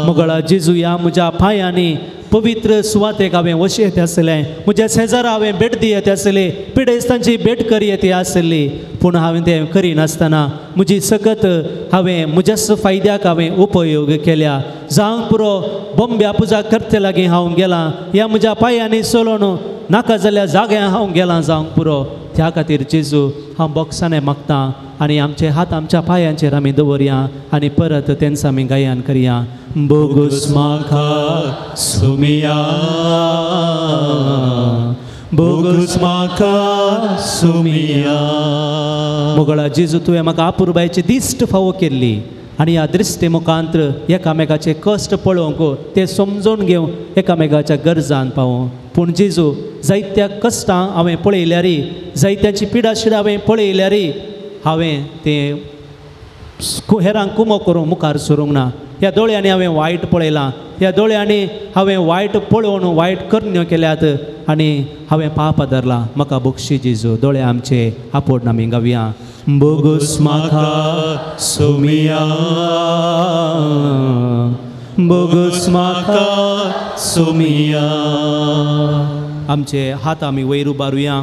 मोगळा जेजू ह्या म्हज्या पांयांनी पवित्र सुवातेक हांवें वशेत आसलें, म्हज्या शेजारा हांवें भेट दियत आसली, पिडेस्तांची भेट करयत आसली, पूण हांवें तें करिनासतना म्हजी सकत हांवें म्हज्याच फायद्याक हांवें उपयोग केल्या. जावंक पुरो बोंब्या पुजा करते लागीं हांव गेलां, ह्या म्हज्या पांयांनी चलोवन नाका जाल्यार जाग्यार हांव गेलां जावंक पुरो. त्या खातीर जेजू हांव बोक्साने मागतां आनी आमचे हात आमच्या पांयांचेर आमी दवरया आनी परत तेंच आमी गायन करया. बोगोस म्हाका सोमिया, बोगोस म्हाका सोमिया. मोगळा जेजू तुवें म्हाका अपुरबायची दिश्ट फावो केल्ली आनी ह्या दृश्टी मुखांत्र एकामेकाचे कश्ट पळोवंक ते समजून घेवं, एकामेकाच्या गरजान पावों. पूण जेजू जायत्या कश्टां हांवें पळयल्यार, जायत्यांची पिडाशिडा हांवें पळयल्यार, हांवें तें हेरांक कुमो करूंक मुखार सरूंक ना. ह्या दोळ्यांनी हांवें वायट पळयलां, ह्या दोळ्यांनी हांवें वायट पळोवन वायट करण्यो केल्यात आनी हांवें पाप धरलां. म्हाका बक्षी जेजू. दोळे आमचे आपोड आमी गावया. बोगोस म्हाका सोमिया, बोगोस म्हाका सोमिया. आमचे हात आमी वयर उबारुया,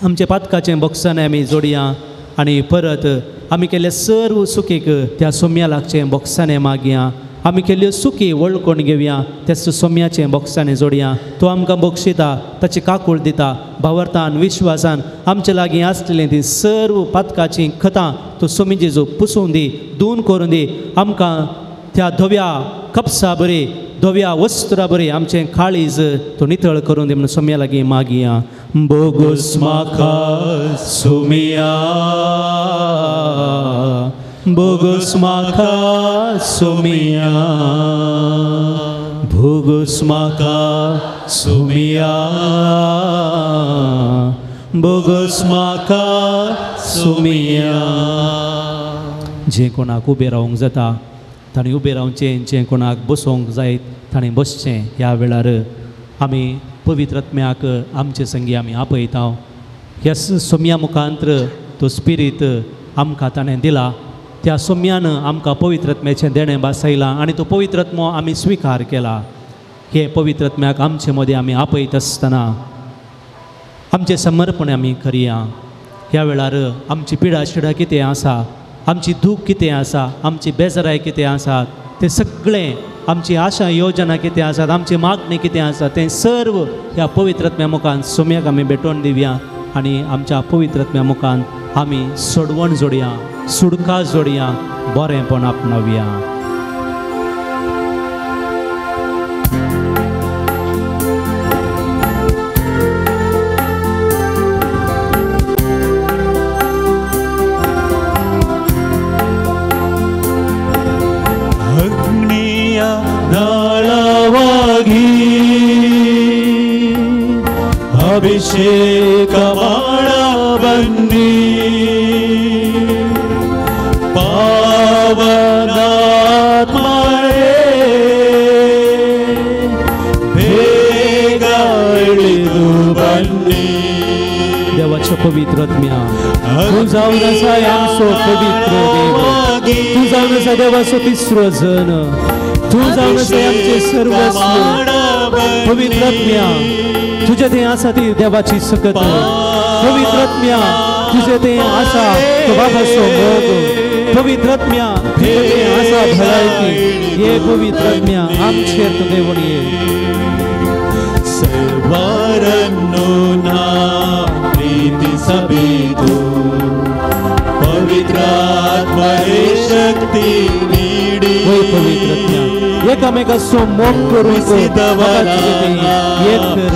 आमचे पातकाचें बोक्साने आमी जोडया आनी परत आमी केल्ले सर्व सुकीक त्या सोम्या लागचें बोक्साने मागया. आमी केल्ल्यो सुकी वळखून घेवया, त्या सोम्याचें बोक्साने जोडया. तो आमकां बक्षिता, ताची काकूळ दिता. भावार्थान विश्वासान आमचे लागीं आसलेलीं तीं सर्व पातकाचीं खतां तो सोमी जेजू पुसून दी, दोन करून दी. आमकां त्या धव्या कपसा बरी, धव्या वस्त्रा बरी आमचें काळीज तो नितळ करून दी म्हणून सोम्या लागीं मागया. बोगोस म्हाका सोमिया, बोगोस म्हाका सोमिया, बोगोस म्हाका सोमिया, बोगोस म्हाका सोमिया. जें कोणाक उबें रावंक जाता ताणें उबें रावचें, जें कोणाक बसोवंक जाय ताणें बसचें. ह्या वेळार आमी पवित्र आत्म्याक आमचे संगी आमी आपयता. ह्या सोम्या मुखांत्र तो स्पिरीत आमकां ताणें दिला. त्या सोम्यान आमकां पवित्र आत्म्याचें देणें भासयलां आनी तो पवित्र आत्मो आमी स्विकार केला. हे पवित्र आत्म्याक आमचे मदें आमी आपयत आसतना आमचें समर्पण आमी करया. ह्या वेळार आमची पिडा शिडा कितें आसा, आमची दूख कितें आसा, आमची बेजाराय कितें आसा, तें सगळें आमची आशा योजना कितें आसात, आमची मागणी कितें आसा, तें सर्व ह्या पवित्र आत्म्या मुखान सोम्याक आमी भेटोवन दिवया आनी आमच्या पवित्र आत्म्या मुखान आमी सोडवण जोडया, सुडका जोडया, बरेंपण आपणावया. अग्निಯ ನಾಳವಾಗಿ ಅಭಿಷೇಕ ಮಾಡ ಬನ್ನಿ, ಪಾವನಾತ್ಮರೇ ಬೇಗ ಇಳಿದು ಬನ್ನಿ. देवाचो पवित्र आत्म्या तूं जावन आसा आमचो पवित्र देव, तूं जावन आसा देवाचो तिसरो जन, तूं जावन आसा आमचें सर्वस्व. पवित्र आत्म्या तुजें तें आसा ती देवाची सकत. पवित्र आत्म्या तुजें तें आसा तो बाबाचो मोग. पवित्र आत्म्या तुजें तें आसा भलायकी. हे पवित्र आत्म्या आमचेर तूं देवण ये. ಸರ್ವರನ್ನು ನಾ ಪ್ರೀತಿಸಬೇಕು, ಪವಿತ್ರಾತ್ಮರೇ ಶಕ್ತಿ ನೀಡಿ. ಪವಿತ್ರ ಆತ್ಮ್या एकामेकाचो मोग करूंक एक कर.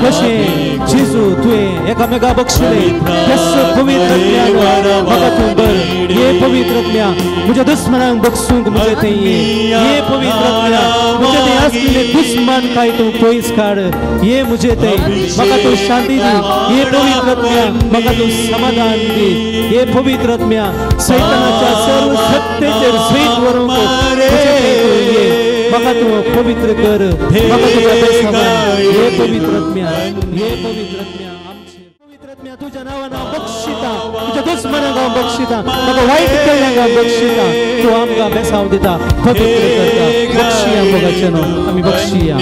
कशें जेजू तुवें एकामेका बक्षिलें त्याच पवित्र आत्म्यान म्हाका तूं बर. हे पवित्र आत्म्या म्हज्या दुस्मनांक बक्षूंक म्हजें तें ये. हे पवित्र आत्म्या म्हजें तें आसलेलें दुस्मान काय तूं पयस काड. हे म्हजें तें म्हाका तूं शांती दी. हे पवित्र आत्म्या म्हाका तूं समाधान दी. हे पवित्र आत्म्या सैतानाच्या सर्व सत्तेचेर जैत व्हरूंक म्हजें तें तूं ये. म्हाका म्हाका तूं पवित्र कर, म्हाका तुज्या बेसावान हे पवित्र आत्म्या, हे पवित्र आत्म्या आमचे पवित्र आत्म्या तुज्या नांवान हांव बक्षिता, तुज्या दुस्मनाक हांव बक्षिता, म्हाका वायट केल्ल्यांक हांव बक्षिता. तूं आमकां बेसांव दिता, पवित्र करता. बक्षिया मोगाचें न्हू आमी बक्षिया.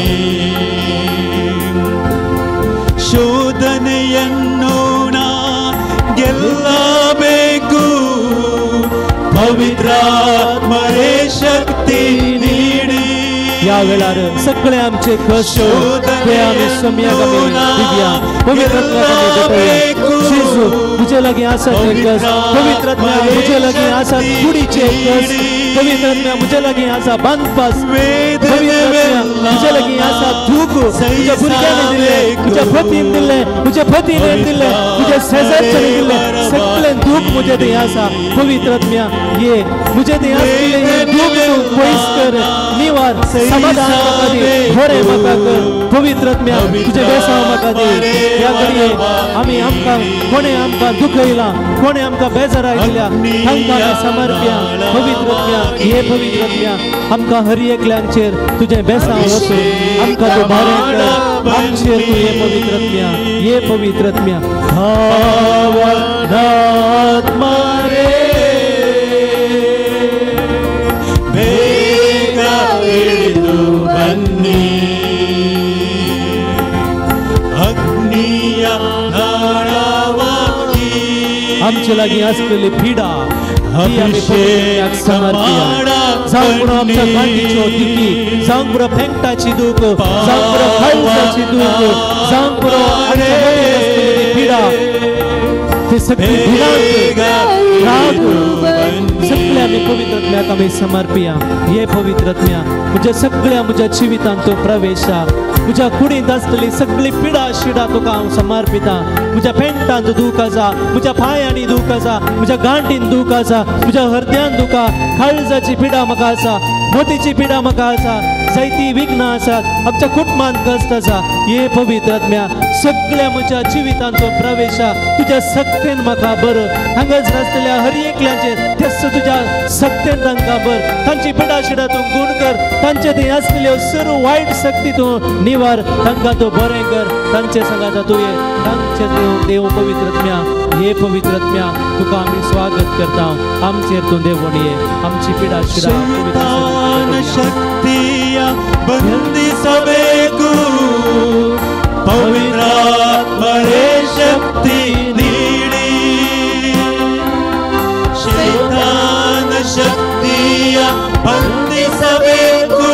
ಶೋಧನೆಯನ್ನು ನಾ ಗೆಲ್ಲಬೇಕು, ಪವಿತ್ರಾತ್ಮರೇ ಶಕ್ತಿ ನೀಡಿ. ह्या वेळार सगळे आमचे कश्ट ते आमी सम्याक आमी दिवया, पवित्र आत्म्याक आमी भेटोवया. जेजू म्हजे लागीं आसा ते कश्ट, पवित्र आत्म्या म्हजे लागीं आसा कुडीचे कश्ट, पवित्र आत्म्या म्हजे लागीं आसा बांदपास, पवित्र आत्म्या म्हजे लागीं आसा दूख. म्हज्या भुरग्यांनी दिल्लें, म्हज्या पतीन दिल्लें, म्हज्या पतीने दिल्लें, म्हज्या शेजारच्यांनी दिल्लें, सगळें दूख म्हजें थंय आसा. पवित्र आत्म्या ये म्हजें थंय आसलें हें दूख तूं पयस कर, निवार, समाधान म्हाका दी, बरें म्हाका कर. पवित्र आत्म्या तुजें बेसांव म्हाका दी. ह्या घडये आमी आमकां कोणें आमकां दुखयलां, कोणें आमकां बेजाराय दिल्या, तांकां आमी समर्प्या. पवित्र आत्म्या हे पवित्र आत्म्या आमकां हर एकल्यांचेर तुजें बेसांव वचून आमकां तूं बरें कर. आमचेर तूं हे पवित्र आत्म्या, हे पवित्र आत्म्या भावनात्मा रे ಬೇಗ ಇಳಿದು ಬನ್ನಿ, ಅಗ್ನಿಯ ನಾಳವಾಗಿ आमचे लागीं आसलेली पिडा ती आमी पवित्र आत्म्याक समर्पया. जावं पुरो आमच्या गांठीच्यो दुखी, जावं पुरो फेंकटाची दूख, जावं पुरो काळजाची दूख, जावं पुरो आमच्या मदीं आसलेली पिडा, ती सगळी भिरांत, राग सगळे आमी पवित्र आत्म्याक आमी समर्पया. हे पवित्र आत्म्या म्हज्या सगळ्या म्हज्या जिवितांत तूं प्रवेशा, म्हज्या कुडींत आसलेली सगळी पिडा शिडा तुका हांव समर्पिता. म्हज्या पेंटांत दूख आसा, म्हज्या पांयांनी दूख आसा, म्हज्या गांठीन दूख आसा, म्हज्या हृदयान दूख, काळजाची पिडा म्हाका आसा, मोतीची पिडा म्हाका आसा, जायती विघ्नां आसात, आमच्या कुटुंबांत कश्ट आसा. हे पवित्र आत्म्या सगळ्या म्हज्या जिवितांत तूं प्रवेशा, तुज्या सक्तेन म्हाका बरं. हांगाच आसलेल्या हर एकल्याचेर तेच तुज्या सक्तेन तांकां बर, तांची पिडा शिडा तूं गुण कर, तांचे थंय आसलेल्यो सर्व वायट शक्ती तूं निवार, तांकां तूं बरें कर. तांचे सांगाता तूं ये, तांचे देव पवित्र आत्म्या, हे पवित्र आत्म्या तुका आमी स्वागत करता. आमचेर तूं देवण ये, आमची पिडा शिडा पवित्र ಶಕ್ತಿಯ ಬಂಧಿಸಬೇಕು, ಪವಿತ್ರಾತ್ಮರೇ ಶಕ್ತಿ ನೀಡಿ. ಶೈತಾನ ಶಕ್ತಿಯ ಬಂಧಿಸಬೇಕು,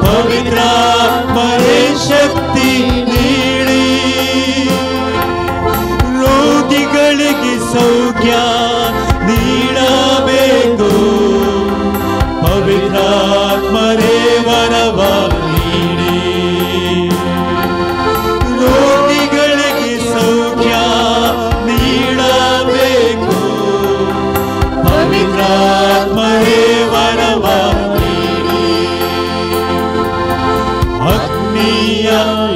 ಪವಿತ್ರಾತ್ಮರೇ ಶಕ್ತಿ ನೀಡಿ. ರೋಗಿಗಳಿಗೆ ಸೌಖ್ಯ ನೀಡಬೇಕು, ಪವಿತ್ರಾತ್ಮರೇ ವರವ ನೀಡಿ. ರೋಗಿಗಳಿಗೆ ಸೌಖ್ಯ ನೀಡಬೇಕು, ಪವಿತ್ರಾತ್ಮರೇ ವರವ ನೀಡಿ. ಅಗ್ನಿಯ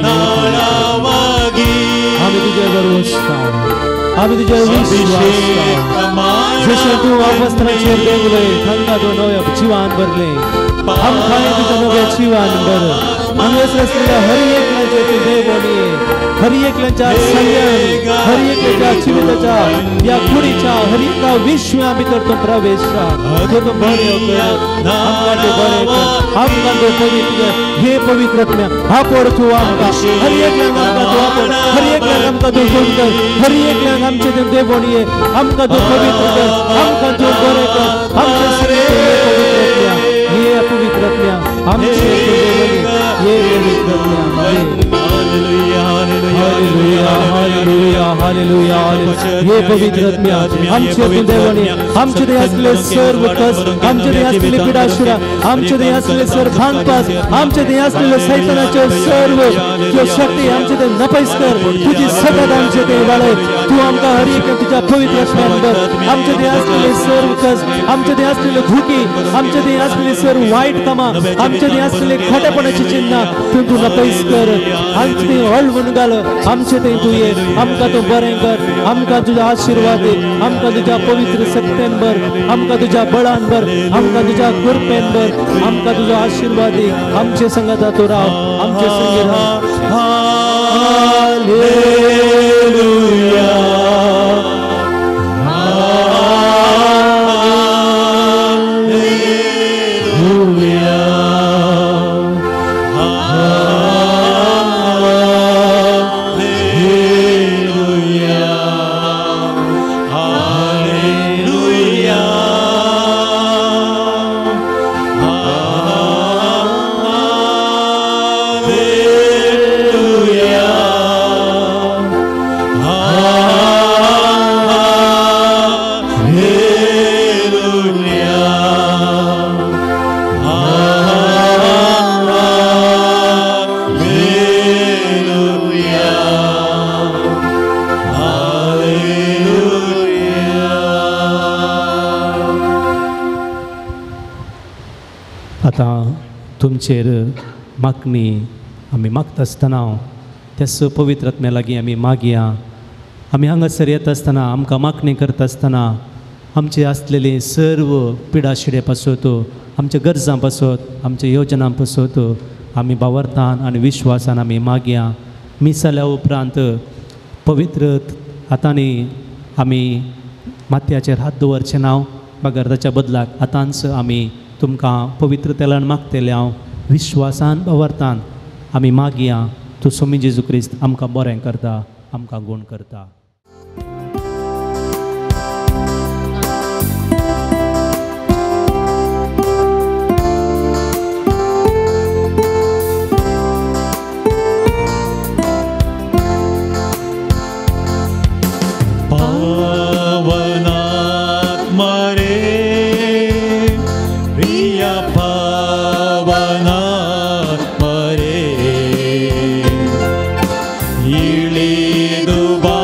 ನಾಳವಾಗಿ आमी तुजे भरवसा, आमी तुजे विश्वास. जशें तूं अवस्थाचेर देंवलें, तांकां तूं नव्या जिवान भरलें, आमकांय तुज्या नव्या जिवान भर. हांगासर आसलेल्या हर एकल्याचेर तूं देवण ये, हर एकल्याच्या सैन्यान, हर एकल्याच्या जिविताच्या ह्या कुडीच्या हर एका विश्वा भितर तूं प्रवेश. तूं बरें कर, आमकां तूं बरें कर, आमकां तूं पवित्र. हे पवित्र आत्म्या आपोड तूं आमकां, हर एकल्याक आमकां तूं आपोड, हर एकल्याक आमकां तूं गुण कर, हर एकल्याक आमचें तूं देवण ये, आमकां तूं पवित्र कर, आमकां तूं बरें कर. आमचें सगळें हे पवित्र आत्म्या, हे पवित्र आत्म्या आमचें तूं देवण ये, हे पवित्र आत्म्या. Hallelujah, hallelujah, hallelujah. हे पवित्र आत्म्या आमचे तूं देवण ये, आमचे थंय आसले सर्व कश्ट, आमचे थंय आसलेली पिडाशिडा, आमचे थंय आसले सर्व भांगपास, आमचे थंय आसलेले सैतानाच्यो सर्व त्यो शक्ती आमचे थंय नपयस कर. तुजी सगळ्यात आमचे थंय वाडय, तूं आमकां हर एक तुज्या पवित्र आत्म्यान भर. आमचे थंय आसलेले सर्व कश्ट, आमचे थंय आसलेले धुकी, आमचे थंय आसलेले सर्व वायट कामां, आमचे थंय आसलेले खोटेपणाची चिन्हां तूं तूं नपयस कर. आमचे थंय हळवून घाल, आमचे थंय तूं ये, आमकां तूं बरें कर, आमकां तुज्या आशिर्वाद दी, आमकां तुज्या पवित्र सत्तेन भर, आमकां तुज्या बळान भर, आमकां तुज्या कृपेन भर, आमकां तुजो आशिर्वाद दी. आमचे संगता तूं राव, आमचे संगी राव. Hallelujah, hallelujah, hallelujah, hallelujah, hallelujah, hallelujah, hallelujah, hallelujah. आतां तुमचेर मागणी आमी मागता आसतना त्याच पवित्र आत्म्या लागीं आमी मागया. आमी हांगासर येता आसतना आमकां मागणी करता आसतना आमचे आसलेले सर्व पिडाशिडे पासत, आमच्या गरजां पासत, आमच्या योजनां पासत आमी भावार्थान आनी विश्वासान आमी मागया. मीस जाल्या उपरांत पवित्र हातांनी आमी माथ्याचेर हात दवरचे नांव बगर ताच्या बदलाक आतांच आमी तुमकां पवित्र तेलान मागतले. हांव विश्वासान भावार्थान आमी मागया. तूं स्वामी जेजू क्रिस्त आमकां बरें करता, आमकां गूण करता. पावनात्मा रे, प्रिय पावनात्मा रे, इळिदु बा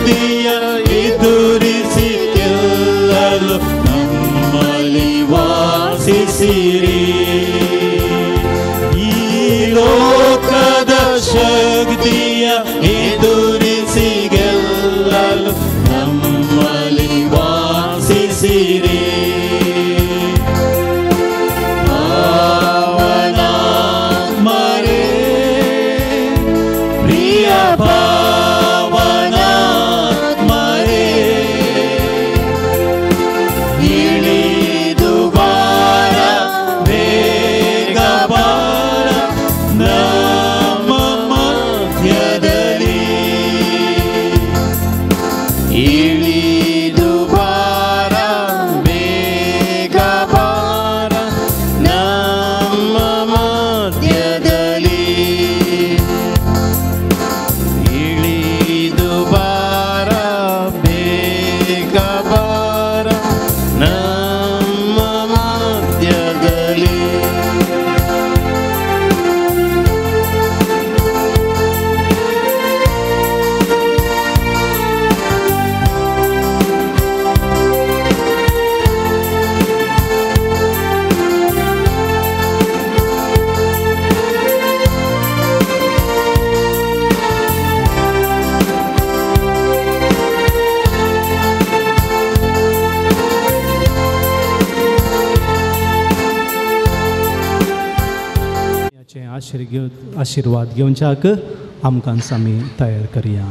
ಶಕ್ತಿಯ ಎದುರಿಸಿ ಗೆಲ್ಲಲು ನಮ್ಮಲ್ಲಿ ವಾಸಿಸಿರಿ. ಈ ಲೋಕದ ಶಕ್ತಿಯ ಎದುರಿಸಿ ಗೆಲ್ಲಲು ನಮ್ಮಲ್ಲಿ ವಾಸಿಸಿರಿ. ಪಾವನಾತ್ಮರೇ, ಪ್ರಿಯ ಪಾವನಾತ್ಮರೇ, ಇಳಿದು ಬಾರ, ಬೇಗ ಬಾರ ನಮ್ಮ ಮಧ್ಯದಲ್ಲಿ. ಇಳಿದು ಬಾರ, ಬೇಗ ಬಾರ ನಮ್ಮ ಮಧ್ಯದಲ್ಲಿ. ಇಳಿದು ಬಾರ, ಬೇಗ ಬಾರ ನಮ್ಮ ಮಧ್ಯದಲ್ಲಿ. आशीर्वाद घेवच्याक आमकां आमी तयार करया.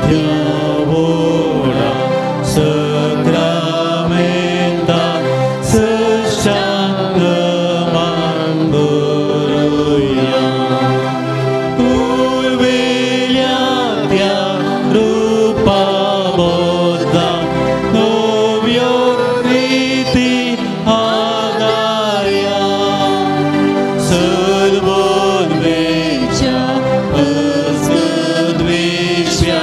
Diavola sacramenta sacramanduruya Urvelia rupa bodha novyo riti agarya Sarvodvecha Asgadvishya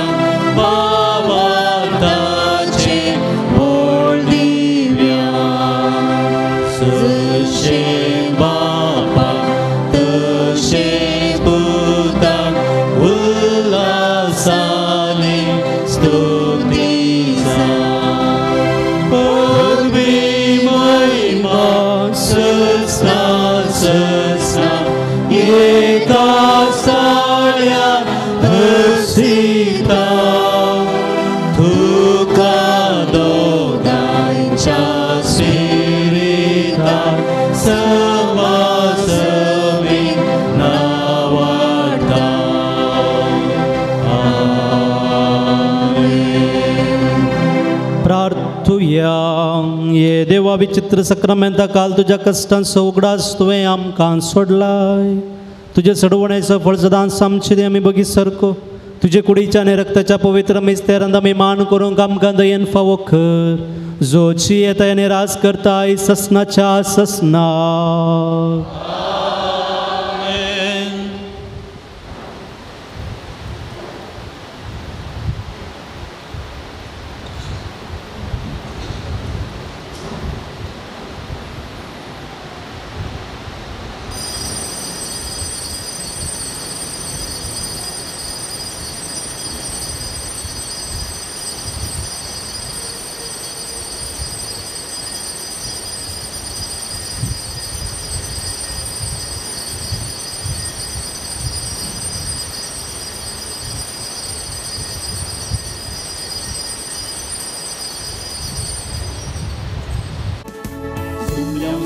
Bhavatache Boldivya Sashe Bapa Tashe Puta Ullasane Stutisa Purvi Mahima Sasna Sasna Yeta Salya Hasita Tuka Dogancha Sirita Samasavi Navarta. Amen. प्रार्थुया. ये देवा विचित्र सक्रामेंता काल तुज्या कश्टांचो उगडास तुवें आमकां सोडलाय. तुजे सडवण्याचो फळ सदांच आमचे आमी बगी सारको तुजे कुडीच्या आनी रक्ताच्या पवित्र मिस्तेरांत आमी मान करूंक आमकां दयेन फावो कर, जोची येता आनी राज करताय ससनाच्या ससना.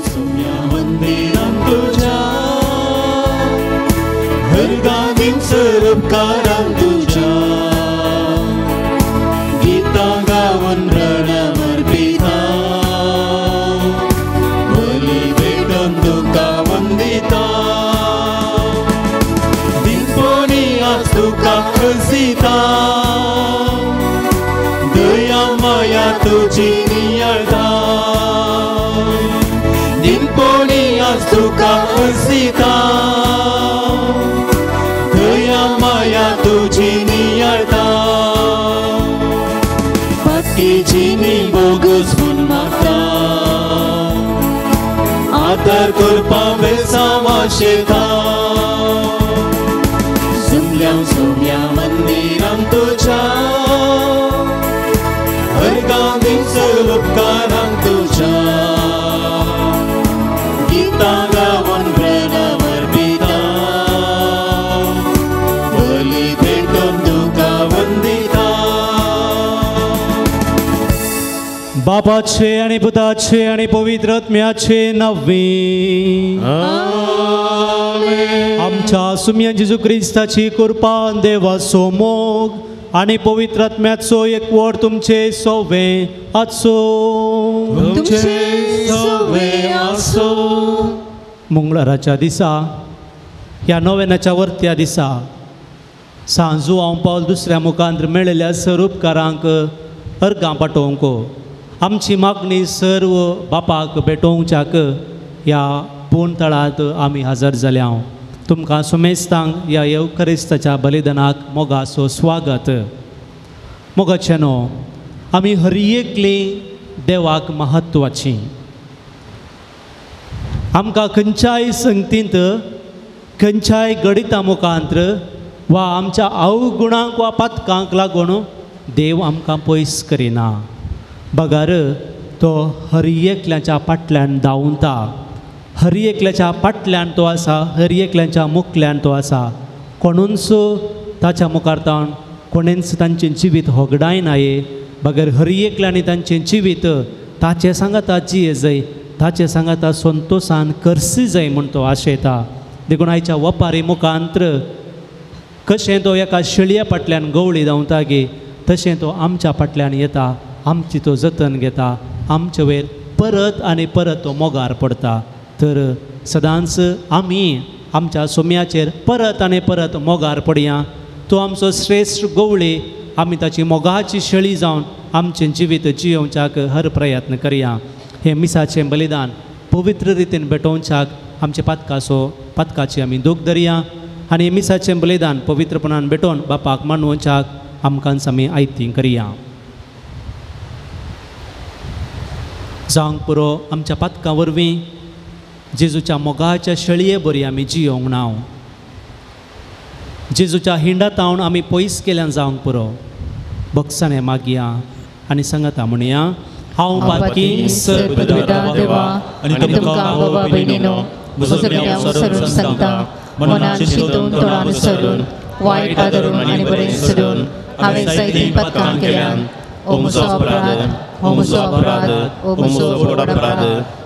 सुम्या मंदिरां तुझ्या हरगादीं सरपकारां तुझ्या गीतां गावन प्रणम अर्पिता बली भेटून तुका वंदिता दिनपोणी आज तुका हसिता दया माया तुझी नियळता दिनपोणी आज तुका हसिता दया माया तुझी नियळता. आशेता सुम्या सुम्या मंदिरां तुझ्या हरगां दिसर उपकारां तुझ्या गीतां गावन प्रणव अर्पिता बली भेटोवन तुका वंदिता. बापाचे आनी पुताचे आनी पवित्र आत्म्याचे नांवे आमच्या सुम्या जेजू क्रिस्ताची कृपा, देवाचो मोग आनी पवित्र आत्म्याचो एकवट तुमचे सोवे आसो. तुमचे सोवे आसो. मंगळाराच्या दिसा ह्या नोवेनाच्या वरत्या दिसा सांजू हांव पावल दुसऱ्या मुखांत मेळिल्ल्या सर उपकारांक अर्गां पाठोवंक आमची मागणी सर्व बापाक भेटोवच्याक ह्या पूर्ण तळांत आमी हजर जाल्या. तुमकां सुमेस्तांक ह्या येवक्रिस्ताच्या बलिदानाक मोगाचो स्वागत. मोगाचें न्हू आमी हर एकली देवाक महत्वाची. आमकां खंयच्याय संगतींत खंयच्याय गणिता मुखांत वा आमच्या अवगुणांक वा पातकांक लागून देव आमकां पयस करिना, बगर तो हर एकल्याच्या फाटल्यान धांवता, हर एकल्याच्या फाटल्यान तो आसा, हर एकल्याच्या मुखल्यान तो आसा. कोणूच ताच्या मुखार तावन कोणेंच तांचें जिवीत होगडायनाये, बगर हर एकल्यानी तांचें जिवीत ताचे सांगाता जिये जाय, ताचे सांगाता संतोशान करसी जाय म्हूण तो आशेता. देखून आयच्या वपारी मुखांत्र कशें तो एका शेळये फाटल्यान गवळी धांवता गे, तशें तो आमच्या फाटल्यान येता, आमची तो जतन घेता, आमचे वयर परत आनी परत तो मोगार पडता. तर सदांच आमी आमच्या सोम्याचेर परत आनी परत मोगार पडया. तो आमचो श्रेश्ठ गवळी, आमी ताची मोगाची शेळी जावन आमचें जिवीत जियोवच्याक हर प्रयत्न करया. हें मिसाचें बलिदान पवित्र रितीन भेटोवच्याक आमचे पातकाचो पातकाची आमी दूख धरया आनी मिसाचें बलिदान पवित्रपणान भेटोवन बापाक मानवच्याक आमकांच आमी आयती करया. जावंक पुरो आमच्या पातकां वरवीं जेजूच्या मोगाच्या शेळये बरी आमी जियोंक ना, जेजूच्या हिंडा तावन आमी पयस केल्यान जावंक पुरो. भक्साणे मागया आनी सांगता म्हणया, हांव पातकी सर्वपिता देवा आनी तुमकां बाबा भयणीनो म्हजो सरून सांगता, मनान चिंतून तोंडान सरून वायट आदरून आनी बरें सोडून हांवें जायतीं पातकां केल्यान. ओ म्हजो अपराध, ओ म्हजो अपराध, ओ म्हजो व्हड अपराध.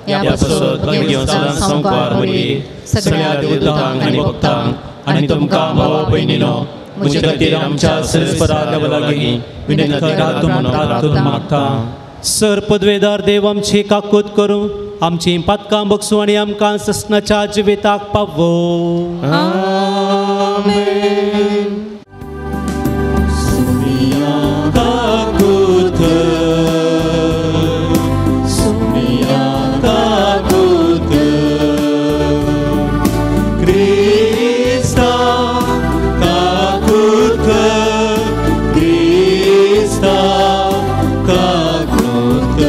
ह्या पासत म्हगे सदांच संवकार मरी सगळ्या देवदूतांक आनी भक्तांक आनी तुमकां भावा भयणीनो म्हजे खातीर आमच्या सरस्परा देवा लागीं विनंती करात म्हणून प्रार्थना मागता. सर पदवेदार देव आमची काकूत करूं, आमची पातकां बगसूं आनी आमकां ससनाच्या जिविताक पावो. आमेन. सुमिया काकूत, सुमिया काकूत, क्रिस्ता काकूत, क्रिस्ता काकूत,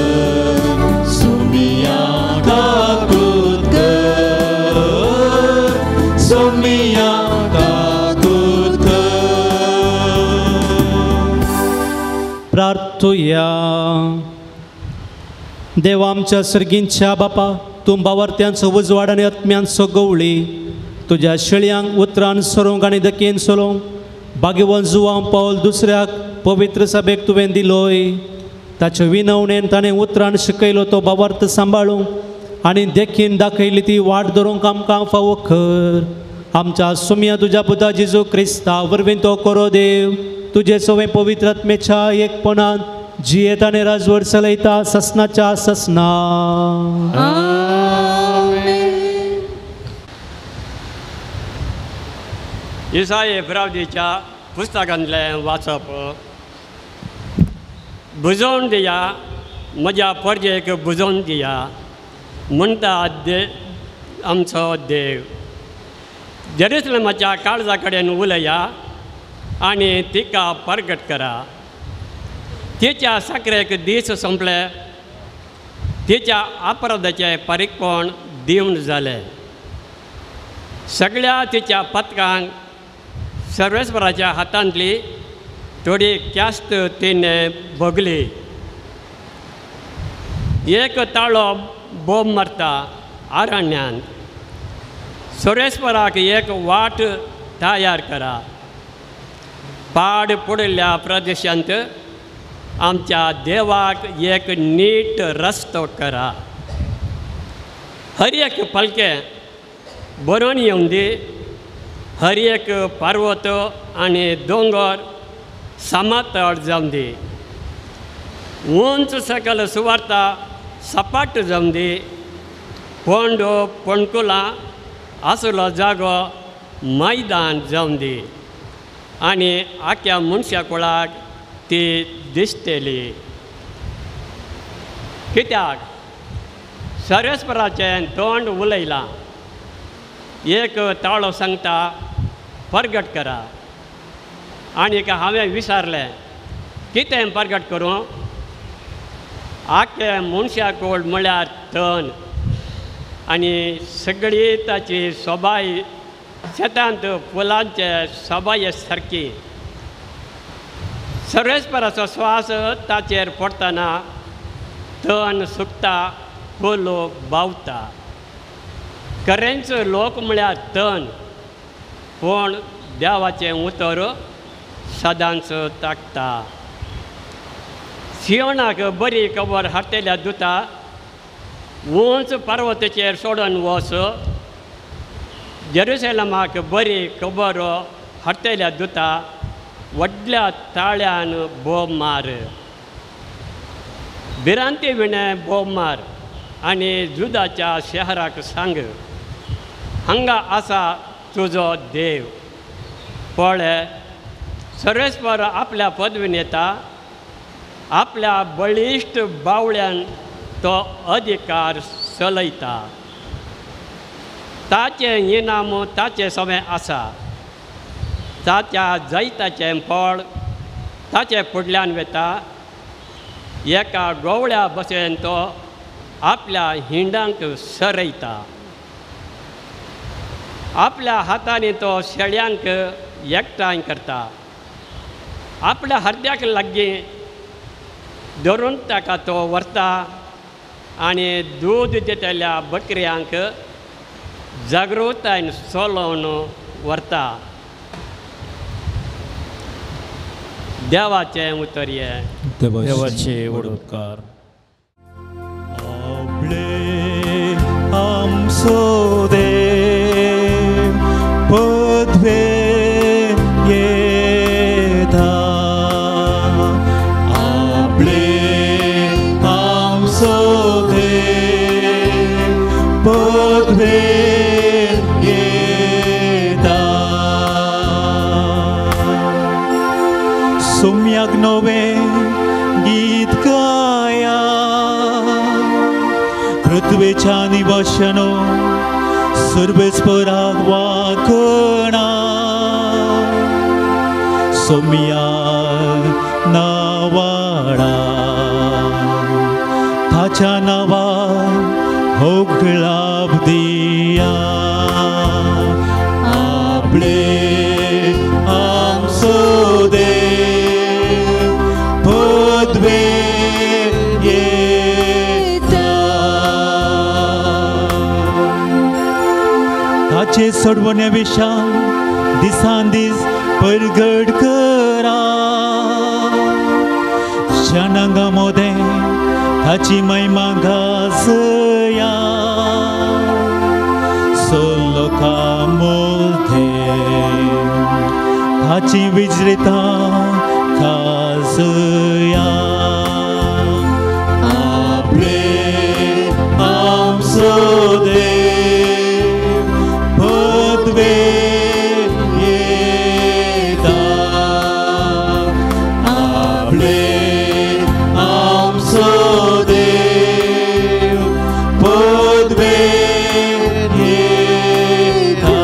सुमिया काकूत, सुमिया काकूत. प्रार्थुया. देवा आमच्या सर्गींच्या बापा, तूं बावर्त्यांचो उजवाड आनी आत्म्यांचो गवळी, तुज्या शेळयांक उतरान सरोंक आनी दकेन सरोंक भाग्यवंत जुवांव पावल दुसऱ्याक पवित्र सभेक तुवें दिलोय. ताचे विनवणेन ताणें उतरान शिकयलो तो बावर्त सांबाळूंक आनी देखीन दाखयली ती वाट धरूंक आमकां फावो कर. आमच्या सुमया तुज्या पुता जेजू क्रिस्ता वरवीं तो करो देव, तुजे सवें पवित्र आत्मेच्या एकपणान जियेत आनी राजवट चलयता ससनाच्या ससना. इसाई एब्रावदीच्या पुस्तकांतलें वाचप. बुजोवन दिया म्हज्या परजेक, बुजोवन दिया म्हणटा दे आमचो देव. जेरुसलेमाच्या काळजा कडेन उलया आनी तिका परगट करा. तिच्या साकरेक दीस सोंपले, तिच्या अपराधाचें पारीकपण दिवन जालें. सगळ्या तिच्या पथकांक सर्वेस्पराच्या हातांतली थोडी क्यास्त तिणें भोगली. एक ताळो बोब मारता आरण्यांत, सर्वेस्पराक एक वाट तयार करा. पाड पडिल्ल्या प्रदेशांत आमच्या देवाक एक नीट रस्तो करा. हर एक पलकें बरोवन येवन दी, हर एक पर्वत आनी दोंगर समतळ जावन दी. उंच सकल सुवार्ता सपाट जावन दी. पोंडो पणकुलां आसलो जागो मैदान जावन दी आनी आख्या मनशा कुळाक ती दिसतली. कित्याक सर्वेस्पराचें तोंड उलयलां. एक ताळो सांगता परगट करा. आनीक हांवें विचारलें कितें परगट करूं? आख्खे मनशा कोळ म्हळ्यार तण आनी सगळी ताची सोबाय शेतांत फुलांचे सोबाये सारकी. सर्वेस्पराचो श्वास ताचेर पडटना तण सुकता, फूल बावता. खरेंच लोक म्हळ्यार तण, पूण देवाचें उतर सदांच ताकता. सियोनाक बरी खबर हाडटल्या दुता उंच पर्वताचेर सोडून वच. जेरुसलमाक बरी खबर हाडटल्या दुता व्हडल्या ताळ्यान बोब मार. भिरांती विणें बोब मार आनी जुदाच्या शहराक सांग, हांगा आसा तुजो देव. पळय सर्वेस्पर आपल्या पदवीन येता, आपल्या बळिश्ट बावळ्यान तो अधिकार चलयता. ताचें इनाम ताचें समें आसा. ताच्या जैताचें फळ ताचे फुडल्यान वता. एका गोवळ्या भशेन तो आपल्या हिंडांक सरयता. आपल्या हातांनी तो शेळ्यांक एकठांय करता. आपल्या हरद्याक लागीं धरून ताका तो व्हरता आनी दूद दितल्या बकऱ्यांक जागृतायेन चलोवन व्हरता. देवाचें उतर हें. देवाचे व्हड उपकार. आपले आमचो देव पदवेर येता. आपले आमचो देव पदवेर येता. सोम्याक नवें गीत गाया, पृथ्वेच्या निवाशानो सर्वेस्पराक वाखणा. सोम्या नावाडा ताच्या नांवार होगळाप दिया. आपले आमचो देव पदवेर येता. ताचे सोडवण्या विशान दिसान दीस परगट करा. जनांगा मोदें ताची महिमा गाजया. सोलोका मोदें ताची विजृता गाजया. आपले आमचो देव पदवेर येता. आपले आमचो देव पदवेर येता.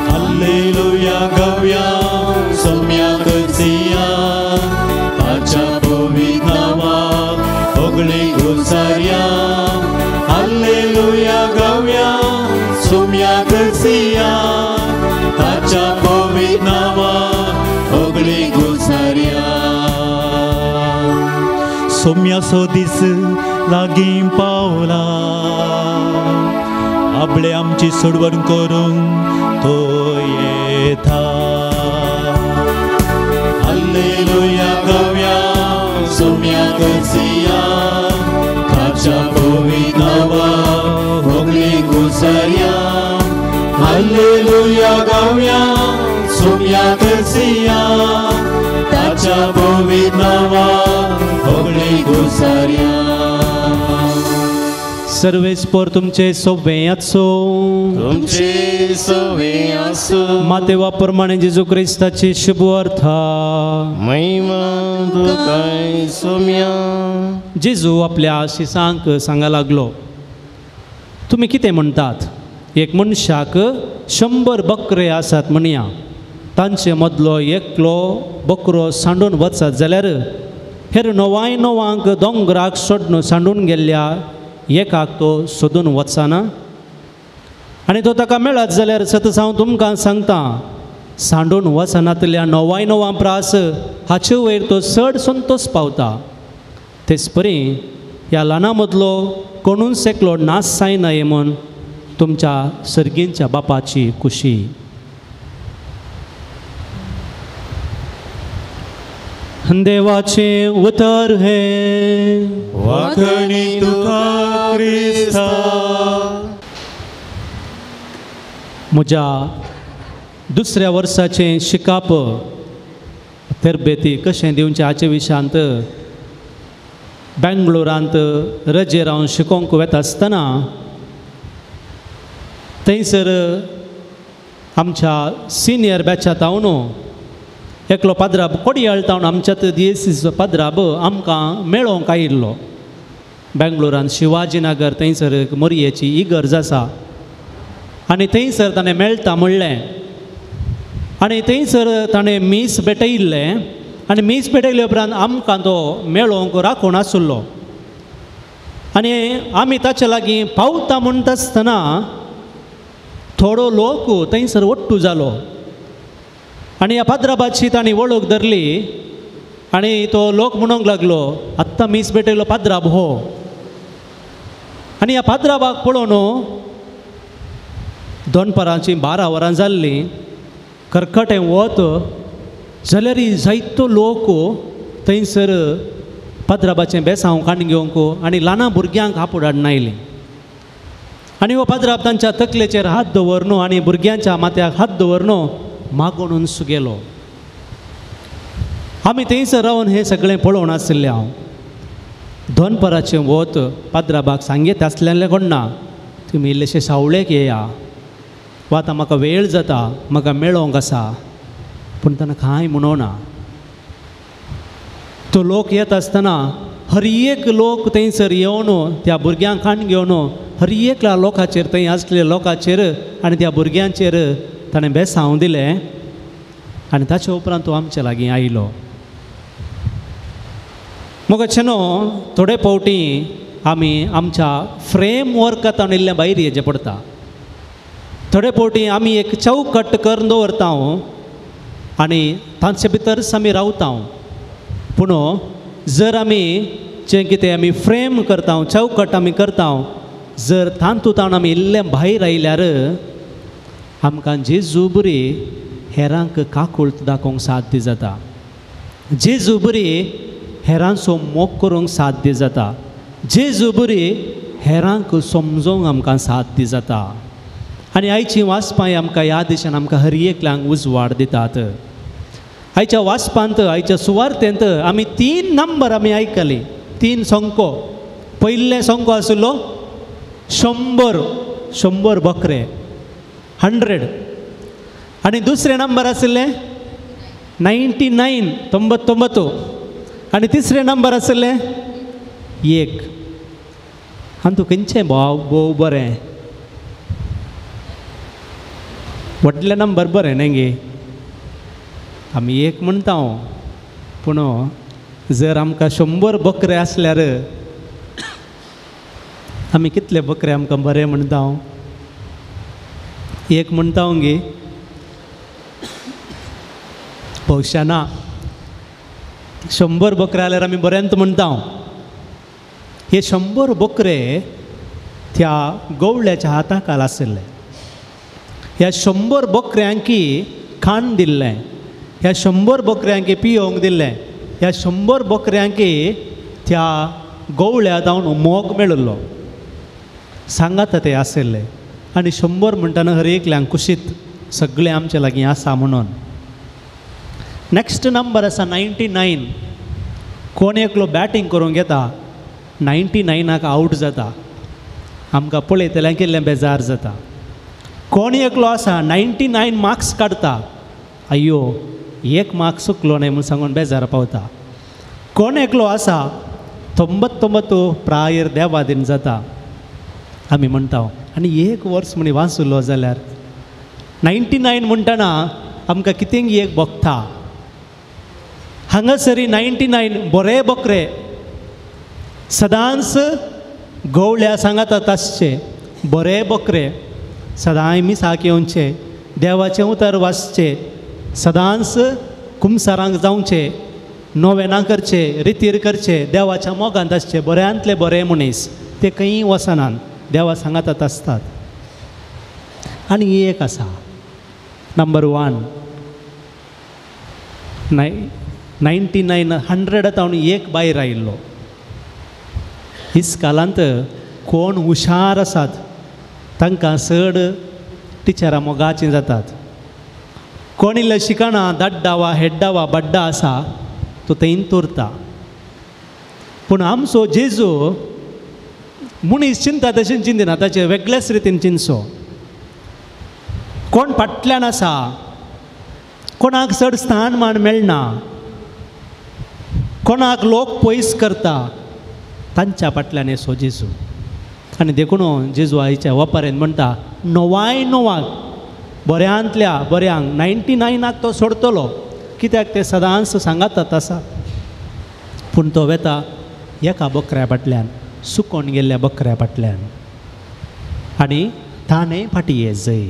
हालेलुया गव्या सोम्याक जिया, ताच्या पवित्र नांवाक होगळी. सोम्याचो दीस लागीं पावला आपले आमची सोडवण करूंक तो येता. हालेलुया गावया सोम्याक सिया ताच्या पवित्र नांवाक होगळी गुजरया. हालेलुया गावया सोम्याक सिया ताच्या पवित्र नांवाक होगळी गुजरया. सर्वेस्पर तुमचे सोबे आसो तुमचे सोबे आसो. मातेवा प्रमाणे जेजू क्रिस्ताची शुभ अर्था महिमा तुकाय सोम्या. जेजू आपल्या शिसांक सांगा लागलो, तुमी कितें म्हणटात? एक मनशाक 100 बकरे आसात म्हणया, तांचे मदलो एकलो बकरो सांडून वचत जाल्यार हेर 99 दोंगराक सोडून सांडून गेल्ल्या एकाक तो सोदून वचना आनी तो ताका मेळत जाल्यार सतच हांव तुमकां सांगता, सांडून वचनातल्या 99 प्रास हाचे वयर तो चड संतोष पावता. तेच परी ह्या ल्हाना मदलो कोणूच एकलो नाश जायना म्हूण तुमच्या सर्गींच्या बापाची खुशी. देवाचें उतर हें वाखणी तुका क्रिस्ता. म्हज्या दुसऱ्या वर्साचें शिकाप तरबेती कशें दिवचें हाचे विशयांत बेंगलोरांत रजेर हांव शिकोवंक वता आसतना थंयसर आमच्या सिनियर बॅचांत हांव न्हू एकलो पाद्राब कोडयाळ तावन आमच्यात दियेसीचो पाद्राब आमकां मेळोवंक आयिल्लो. बेंगलोरान शिवाजीनगर थंयसर एक मोरयेची इगर्ज आसा आनी थंयसर ताणें मेळटा म्हणलें आनी थंयसर ताणें मीस भेटयिल्लें आनी मीस भेटयले उपरांत आमकां तो मेळोवंक राखून आशिल्लो आनी आमी ताचे लागीं पावता म्हणटा आसतना थोडो लोक थंयसर ओट्टू जालो आनी ह्या पाद्राबाची तांणी वळख धरली आनी तो लोक म्हणूंक लागलो, आत्तां मीस भेटयलो पाद्राब हो. आनी ह्या पाद्राबाक पळोवन दनपारांची 12 वरां जाल्लीं, करकटें वत जाल्यार जायतो लोक थंयसर पाद्राबाचें बेसांव काडून घेवंक आनी ल्हान भुरग्यांक आपोड हाडून आयलीं आनी हो पाद्राब तांच्या तकलेचेर हात दवरनो आनी भुरग्यांच्या माथ्याक हात दवरनो मागोवन गेलो. आमी थंयसर रावन हें सगळें पळोवन आशिल्लें. हांव दनपाराचें वत पाद्राबाक सांगीत आसलें कोण ना, तुमी इल्लेशे सावळेक येया वा आतां म्हाका वेळ जाता, म्हाका मेळोवंक आसा, पूण ताणें कांय म्हणोना. तो लोक येत आसतना हर एक लोक थंयसर येवन त्या भुरग्यांक काण घेवन हर एकल्या लोकाचेर थंय आसलेल्या लोकाचेर आनी त्या भुरग्यांचेर ताणें बेसांव दिलें आनी ताचे उपरांत तो आमचे लागीं आयलो. मग न्हू थोडे फावटी आमी आमच्या फ्रेम वर्कांत इल्लें भायर येचें पडटा. थोडे फावटी आमी एक चौकट करून दवरता आनी तांचे भितरच आमी रावता. पूण जर आमी जें कितें आमी फ्रेम करता, चौकट आमी करता, जर तातूंत आमी इल्लें भायर आयल्यार आमकां जेजू बरी हेरांक काकूळट दाखोवंक साध्य जाता, जेजू बरी हेरांचो मोग करूंक साध्य जाता, जेजू बरी हेरांक समजोवंक आमकां साध्य जाता. आनी आयची वाचपां आमकां ह्या दिशान आमकां हर एकल्यांक उजवाड दितात. आयच्या वाचपांत, आयच्या सुवार्तेंत आमी 3 नंबर आमी आयकली, 3 संको. पयलें संको आशिल्लो 100 बकरे, 100. आनी दुसरें नंबर आशिल्लें 99, 99. आनी तिसरें नंबर आशिल्लें 1. आनी तूं खंयचें भाव भोव बरें, व्हडलें नंबर बरें न्ही गे, आमी 1 म्हणटा. पूण जर आमकां 100 बकरे आसल्यार आमी कितले बकरे आमकां बरें म्हणटा? 1 म्हणटा गे, भोवशा ना. 100 बकरे आल्यार आमी बऱ्यांत म्हणटा. हे 100 बोकरे त्या गवळ्याच्या हाताखाल आशिल्ले. ह्या 100 बोकऱ्यांकी खाण दिल्लें, ह्या 100 बोकऱ्यांकी पियोंक दिल्लें, ह्या 100 बोकऱ्यांकी त्या गवळ्या जावन मोग मेळिल्लो. सांगात ते आशिल्ले. आनी 100 म्हणटना हर एकल्यांक कुशीत सगळे आमचे लागीं आसा म्हणून. नेक्स्ट नंबर आसा 99. कोण एकलो बॅटींग करूंक येता 99 आवट जाता. आमकां पळयतल्यांक केल्लें बेजार जाता. कोण एकलो आसा 99 मार्क्स काडटा, अय्यो एक मार्क चुकलो न्हय म्हूण सांगून बेजार पावता. कोण एकलो आसा 99 प्रायर देवादीन जाता आमी म्हणटा. आनी एक वर्स म्हणी वाचलो जाल्यार 99 म्हणटना आमकां कितें एक भोगता. हांगासरी 99 बरे बकरे सदांच गवळ्या सांगातात आसचे, बरे बकरे सदांय मिसाक येवचे, देवाचें उतर वाचचे, सदांच कुमसारांक जावचे, नोवेनां करचे, रितीर करचे, देवाच्या मोगांत आसचे, बऱ्यांतले बरे मनीस ते खंय वचनात, देवा सांगातात आसतात. आनी एक आसा नंबर 1 99 100 तावन एक भायर आयिल्लो. इस्कालांत कोण हुशार आसात तांकां चड टिचरां मोगाचीं जातात. कोण इल्लें शिकना दाड्डा वा हेड्डा वा बड्डा आसा तो थंय उरता. पूण आमचो जेजू मनीस चिंता तशें चिंतिना, ताचे वेगळेच रितीन चिंतचो. कोण फाटल्यान आसा, कोणाक चड स्थान मान मेळना, कोणाक लोक पयस करता, तांच्या फाटल्यान येसो जेजू. आनी देखून जेजू आयच्या वपारेन म्हणटा 99 बऱ्यांतल्या बऱ्यांक 99 तो सोडतलो, कित्याक ते सदांच सांगातात आसा. पूण तो वेता एका बकऱ्या फाटल्यान, सुकोन गेल्ल्या बकऱ्या फाटल्यान, आनी ताणें फाटीं ये जय.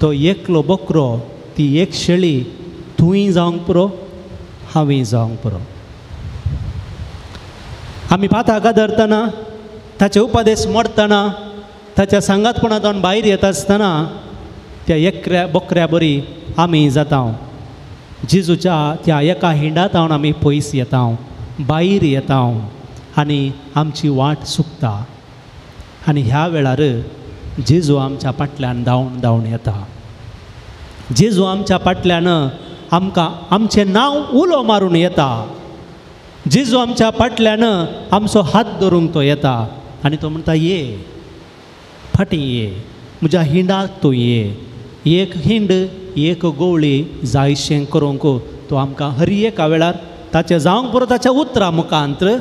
तो एकलो बकरो, ती एक शेळी, तूंय जावंक पुरो, हांवूय जावंक पुरो. आमी पाताका धरतना, ताचे उपदेश मोडटना, ताच्या सांगातपणांतल्यान भायर येता आसतना त्या एकऱ्या बकऱ्या बरी आमी जाता. जेजूच्या त्या एका हिंडांत आमी पयस येता, भायर येता आनी आमची वाट चुकता. आनी ह्या वेळार जेजू आमच्या फाटल्यान धांवन धांवन येता. जेजू आमच्या फाटल्यान आमकां आमचें नांव उलो मारून येता. जेजू आमच्या फाटल्यान आमचो हात धरूंक तो येता आनी तो म्हणटा, ये फाटीं ये, म्हज्या हिंडाक तूं ये. एक हिंड एक गोवळी जायशें करूंक तो आमकां हर एका वेळार ताचें जावंक पुरो ताच्या उतरां मुखांत्र,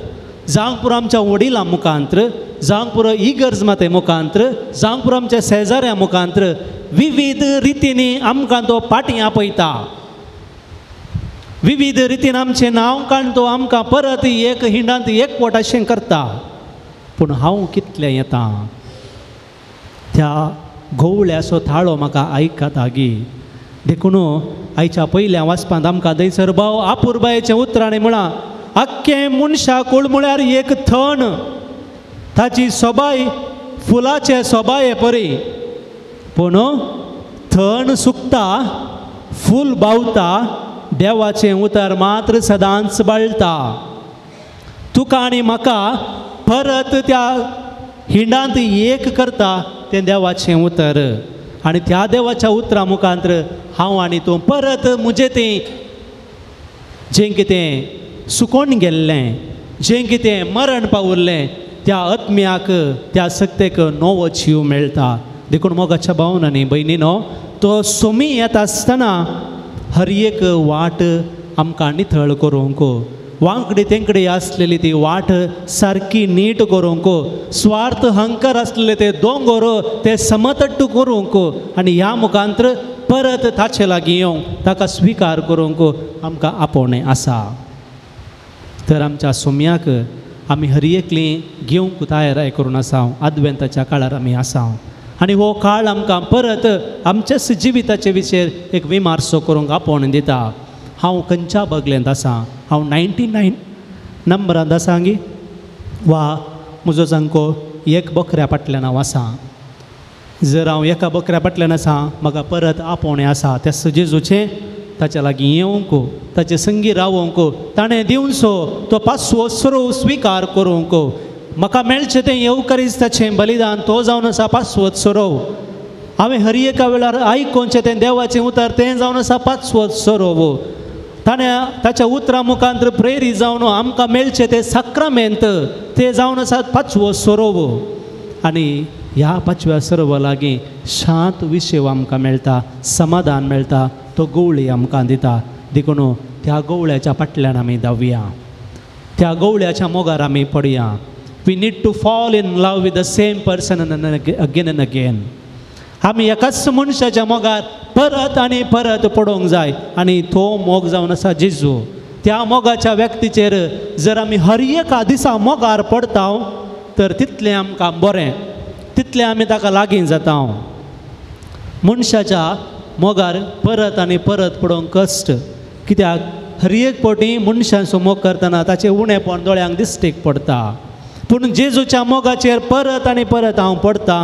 जावंक पुरो आमच्या वडिलां मुखांत्र, जावंक पुरो इगर्ज माते मुखांत्र, जावंक पुरो आमच्या शेजाऱ्या मुखांत्र, विविध रितींनी आमकां तो फाटीं आपयता. विविध रितीन आमचें नांव काडून तो आमकां परत एक हिंडांत एक पोटाशें करता. पूण हांव कितलें येता त्या गोवळ्याचो थाळो म्हाका आयकता गी. देखून आयच्या पयल्या वाचपांत आमकां थंयसर भाव आपुरबायेचें उतरांनी म्हळां, आख्खें मनशा कूळ म्हळ्यार एक थण, ताची सोबाय फुलाचे सोबाये परी, पूण थण सुकता, फूल बावता, देवाचें उतर मात्र सदांच बाळटा. तुका आनी म्हाका परत त्या हिंडांत एक करता तें देवाचें उतर. आनी त्या देवाच्या उतरा मुखांत्र हांव आनी तूं परत म्हजें तें जें कितें सुकोन गेल्लें, जें कितें मरण पावुल्लें, त्या आत्म्याक त्या सक्तेक नवो जीव मेळटा. देखून मोगाच्या भावन आनी भयणीनो, तो सोमी येता आसतना हर एक वाट आमकां निथळ करूंक, वांकडी तेंकडी आसलेली ती वाट सारकी नीट करूंक, स्वार्थ हंकर आसलेले ते दोंगर ते समतट्ट करूंक आनी ह्या मुखांत्र परत ताचे लागीं येवंक ताका स्विकार करूंक आमकां आपोवणें आसा. तर आमच्या सोम्याक आमी हर एकली घेवंक तयार करून आसा. आदवेंताच्या काळार आमी आसा आनी हो काळ आमकां परत आमच्याच जिविताचे विशेर एक विमार्सो करूंक आपोवणें दिता. हांव खंयच्या बगलेंत आसा? हांव 99 नंबरांत आसा गी? वा म्हजो जांको एक बकऱ्या फाटल्यान हांव आसा, जर हांव एका बकऱ्या फाटल्यान आसा म्हाका परत आपोवणें आसा त्या जेजूचें, ताच्या लागीं येवंक, ताचे संगी रावोंक, ताणें दिवचो तो पाचवो सरोव स्विकार करूंक, म्हाका मेळचें तें येवकारिस्ताचें बलिदान तो जावन आसा पाचवोच सरोव. हांवें हर एका वेळार आयकोवचें तें देवाचें उतर तें जावन आसा पाचवोच सरोव. ताणें ताच्या उतरां मुखांत प्रेरीत जावन आमकां मेळचें तें साक्रामेंत तें जावन आसा पाचवो सरोव. आनी ह्या पाचव्या सरोवा लागीं शांत विशेव आमकां मेळटा, समाधान मेळटा, तो गवळी आमकां दिता. देखून त्या गवळ्याच्या फाटल्यान आमी धांवया, त्या गवळ्याच्या मोगार आमी पडया. We need to fall in love with the same person again and again. आमी एकाच मनशाच्या मोगार परत आनी परत पडोवंक जाय आनी तो मोग जावन आसा जेजू. त्या मोगाच्या व्यक्तीचेर जर आमी हर एका दिसा मोगार पडता तर तितलें आमकां बरें, तितलें आमी ताका लागीं जाता. मनशाच्या मोगार परत आनी परत पडोवंक कश्ट, कित्याक हर एक फावटी मनशांचो मोग करतना ताचें उणेपण दोळ्यांक दिश्टीक पडटा. पूण जेजूच्या मोगाचेर परत आनी परत हांव पडटा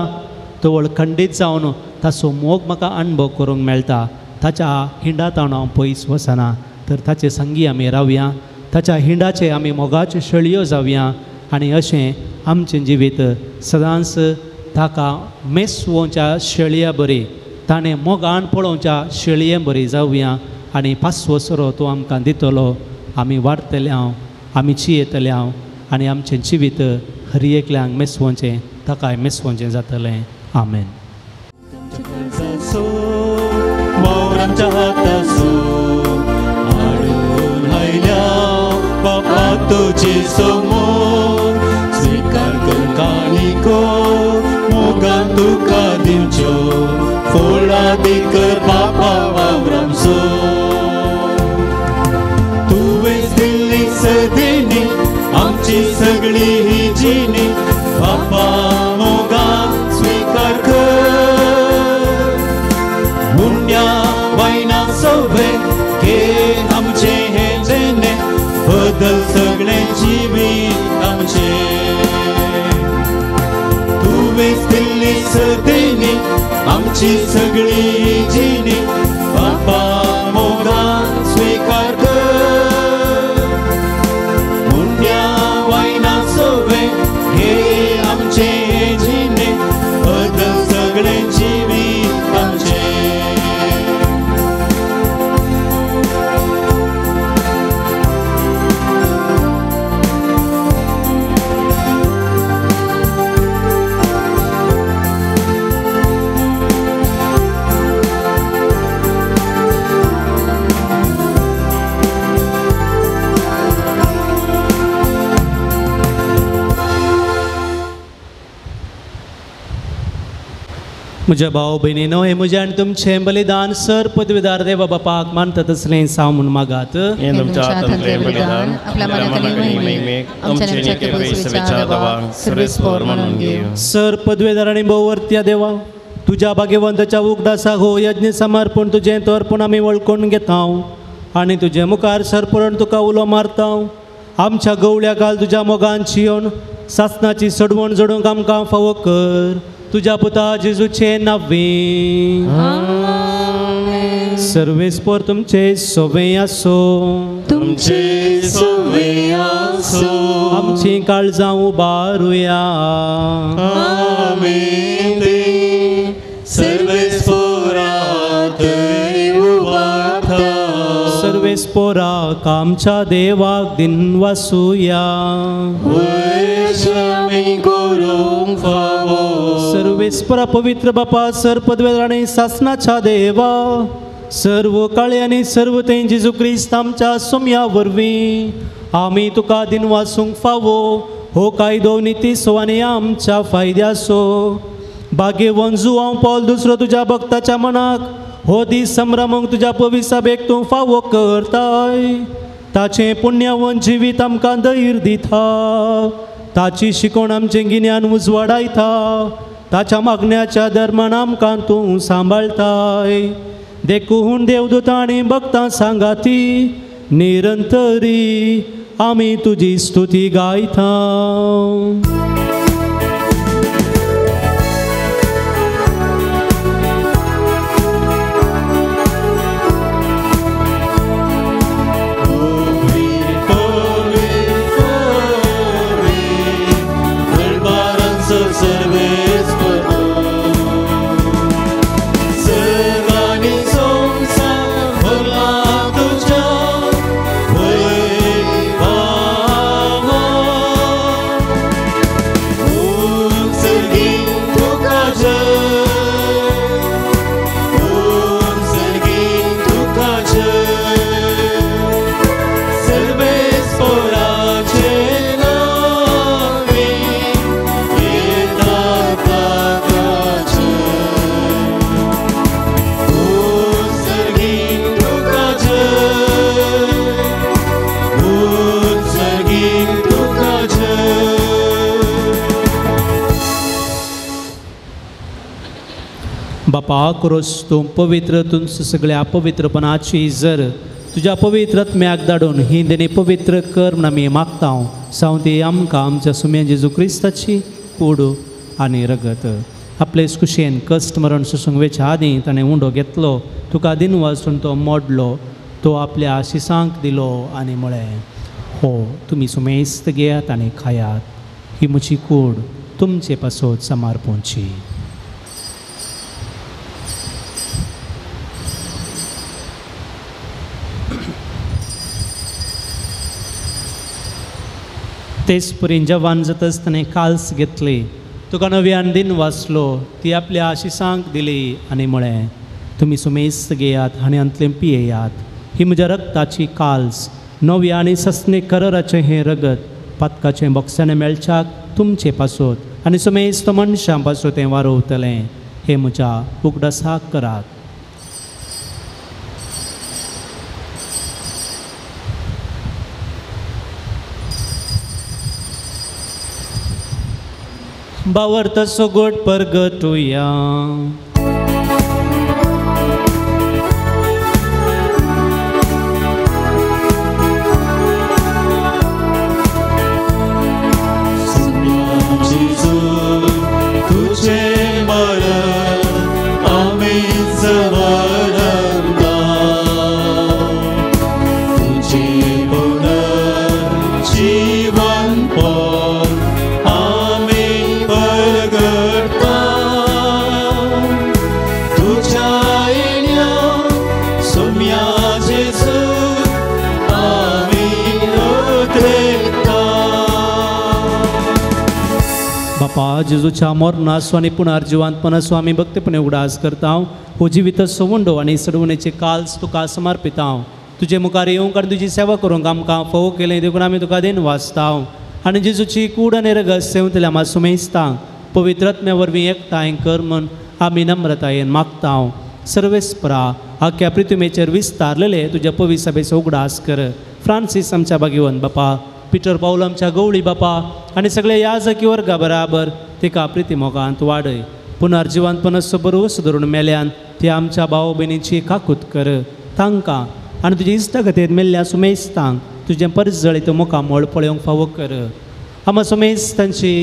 तवळ खंडीत जावन ताचो मोग म्हाका अणभव करूंक मेळटा. ताच्या हिंडांत हांव पयस वचना, तर ताचे संगी आमी रावया, ताच्या हिंडाचे आमी मोगाच्यो शेळयो जावया आनी अशें आमचें जिवीत सदांच ताका मेसवोच्या शेळया बरी, ताणें मोगान पळोवच्या शेळये बरी जावया आनी पाचवो सरो तो आमकां दितलो. आमी वाडटले हांव, आमी चियेतले हांव आनी आमचें जिवीत हर एकल्यांक मेसवोचें, ताकाय मेसवोचें जातलें. आमेन. स्वीकार कर काणिको मोगान तुका दिवच्यो फोळादीक बापा वावरामसो. तुवेंच दिल्ली सदिनी आमची सगळी ही जिणी बापा मोगान स्वीकार कर. मुंड्या वायना सोबे घे आमचे हे जेणे बदल सगळें जिवीत आमचें. तुवेंच दिल्ली सदिनी आमची सगळी जिणी बापा मोगान स्वीकार कर. मुंड्या वायना सोबे घे आमचे जिणे बदल सगळें जिवीत आमचें. म्हज्या भाव भयणीनो, हें म्हजें आनी तुमचें बलिदान सर पदवीदार देवा बापाक मानता तसलें साव म्हूण मागात. सर पदवेदार आनी भोववर्त्या देवा, तुज्या भाग्यवंताच्या उगडासा हो यज्ञ समर्पण तुजें तर्पण आमी वळखून घेता आनी तुजे मुखार सरपण तुका उलो मारता. आमच्या गवळ्या काल तुज्या मोगान चियोन सासनाची सडवण जोडूंक आमकां फावो कर. तुज्या पुता जेजूचे नांवे सर्वेस्पोर तुमचे सोवे आसो, तुमचे सोवे आसो. आमची काळजां उबारुया. आमी ते सर्वेस्पोरात उबारता. सर्वेस्पोराक आमच्या देवाक दिनवासुया. सर्वेस्परा पवित्र बापा सर पदवेदार आनी सासनाच्या देवा, सर्व काळे आनी सर्व थंय जेजू क्रिस्त आमच्या सोम्या वरवीं आमी तुका दिनवासूंक फावो. हो कायदो नितीसो आनी आमच्या फायद्याचो. भाग्यवंत जुवांव पॉल दुसरो तुज्या भक्ताच्या मनाक हो दीस संभ्रमूंक तुज्या पविसाबेक तूं फावो करताय. ताचें पुण्यवंत जिवीत आमकां धैर्य दिता, ताची शिकवण आमचें गिन्यान उजवाडायता, ताच्या मागण्याच्या धर्मान आमकां तूं सांबाळताय. देखून देवदूतां आनी भक्तां सांगाती निरंतरी आमी तुजी स्तुती गायता. बापा क्रोस तूं पवित्र तुमचं सगळ्या अपवित्रपणाची जर तुज्या पवित्र आत्म्याक धाडून ही देणे पवित्र कर म्हण आमी मागता. सावती आमकां आमच्या सुम्या जेजू क्रिस्ताची कूड आनी रगत. आपले कुशेन कश्ट मरण सोसूंक वेच्या आदीं ताणें उंडो घेतलो, तुका दिन वाचून तो मोडलो, तो आपल्या आशिसांक दिलो आनी म्हळें, हो तुमी सुमेस्त घेयात आनी खायात, ही म्हजी कूड तुमचे पासत समर्पणची. तेच परीन जवान जाताच ताणें काल्स घेतली, तुका नव्यान दिन वाचलो, ती आपल्या आशिसांक दिली आनी म्हळें, तुमी सुमेस्त घेयात आनी हातूंतलें पियेयात, ही म्हज्या रक्ताची काल्स, नव्या आनी सस्ने कराराचें हें रगत पातकाचें बोक्साणें मेळच्याक तुमचे पासत आनी सुमेस्त मनशां पासत तें वारोवतलें, हें म्हज्या उगडासाक करात. बावर्त सोगोट परगटुया. तुझे मरण आम्ही समरता, तुझे पुनर्जीवन पण आम्ही परगटता, तुझ्या येण्या सुम्या जेजू आम्ही उतरता. बापा जेजूच्या मरणाचो आनी पुनर्जिवांतपणाचो आमी भक्तीपणे उगडास करता. हो जिवीत सवंडो आनी सडवणेचे काल्स तुका समर्पिता. तुजे मुखार येवंक आनी तुजी सेवा करूंक आमकां फोव केलें देखून आमी तुका देन वाचता. आनी जेजूची कूड आनी रगत सेवतल्या आमा सुमेस्तांक पवित्र आत्म्या वरवीं एकठांय कर म्हूण आमी नम्रतायेन मागता. सर्वेस्परा आख्या पृथ्वीचेर विस्तारलेले तुज्या पवित्र सभेचो उगडास कर. फ्रांसीस आमच्या भाग्यवंत बापा, पिटर पावल आमच्या गवळी बापा आनी सगळे याजकी वर्गा बराबर तिका प्रिती मोगांत वाडय. पुनर्जिवांतपणाचो बरोस धरून मेल्यान ती आमच्या भाव भयणीची काकूत कर. तांकां आनी तुजे इश्टागतींत मेल्ल्या सुमेस्तांक तुजें परजळीत मुखामळ पळोवंक फावो कर. आमा सुमेस्तांची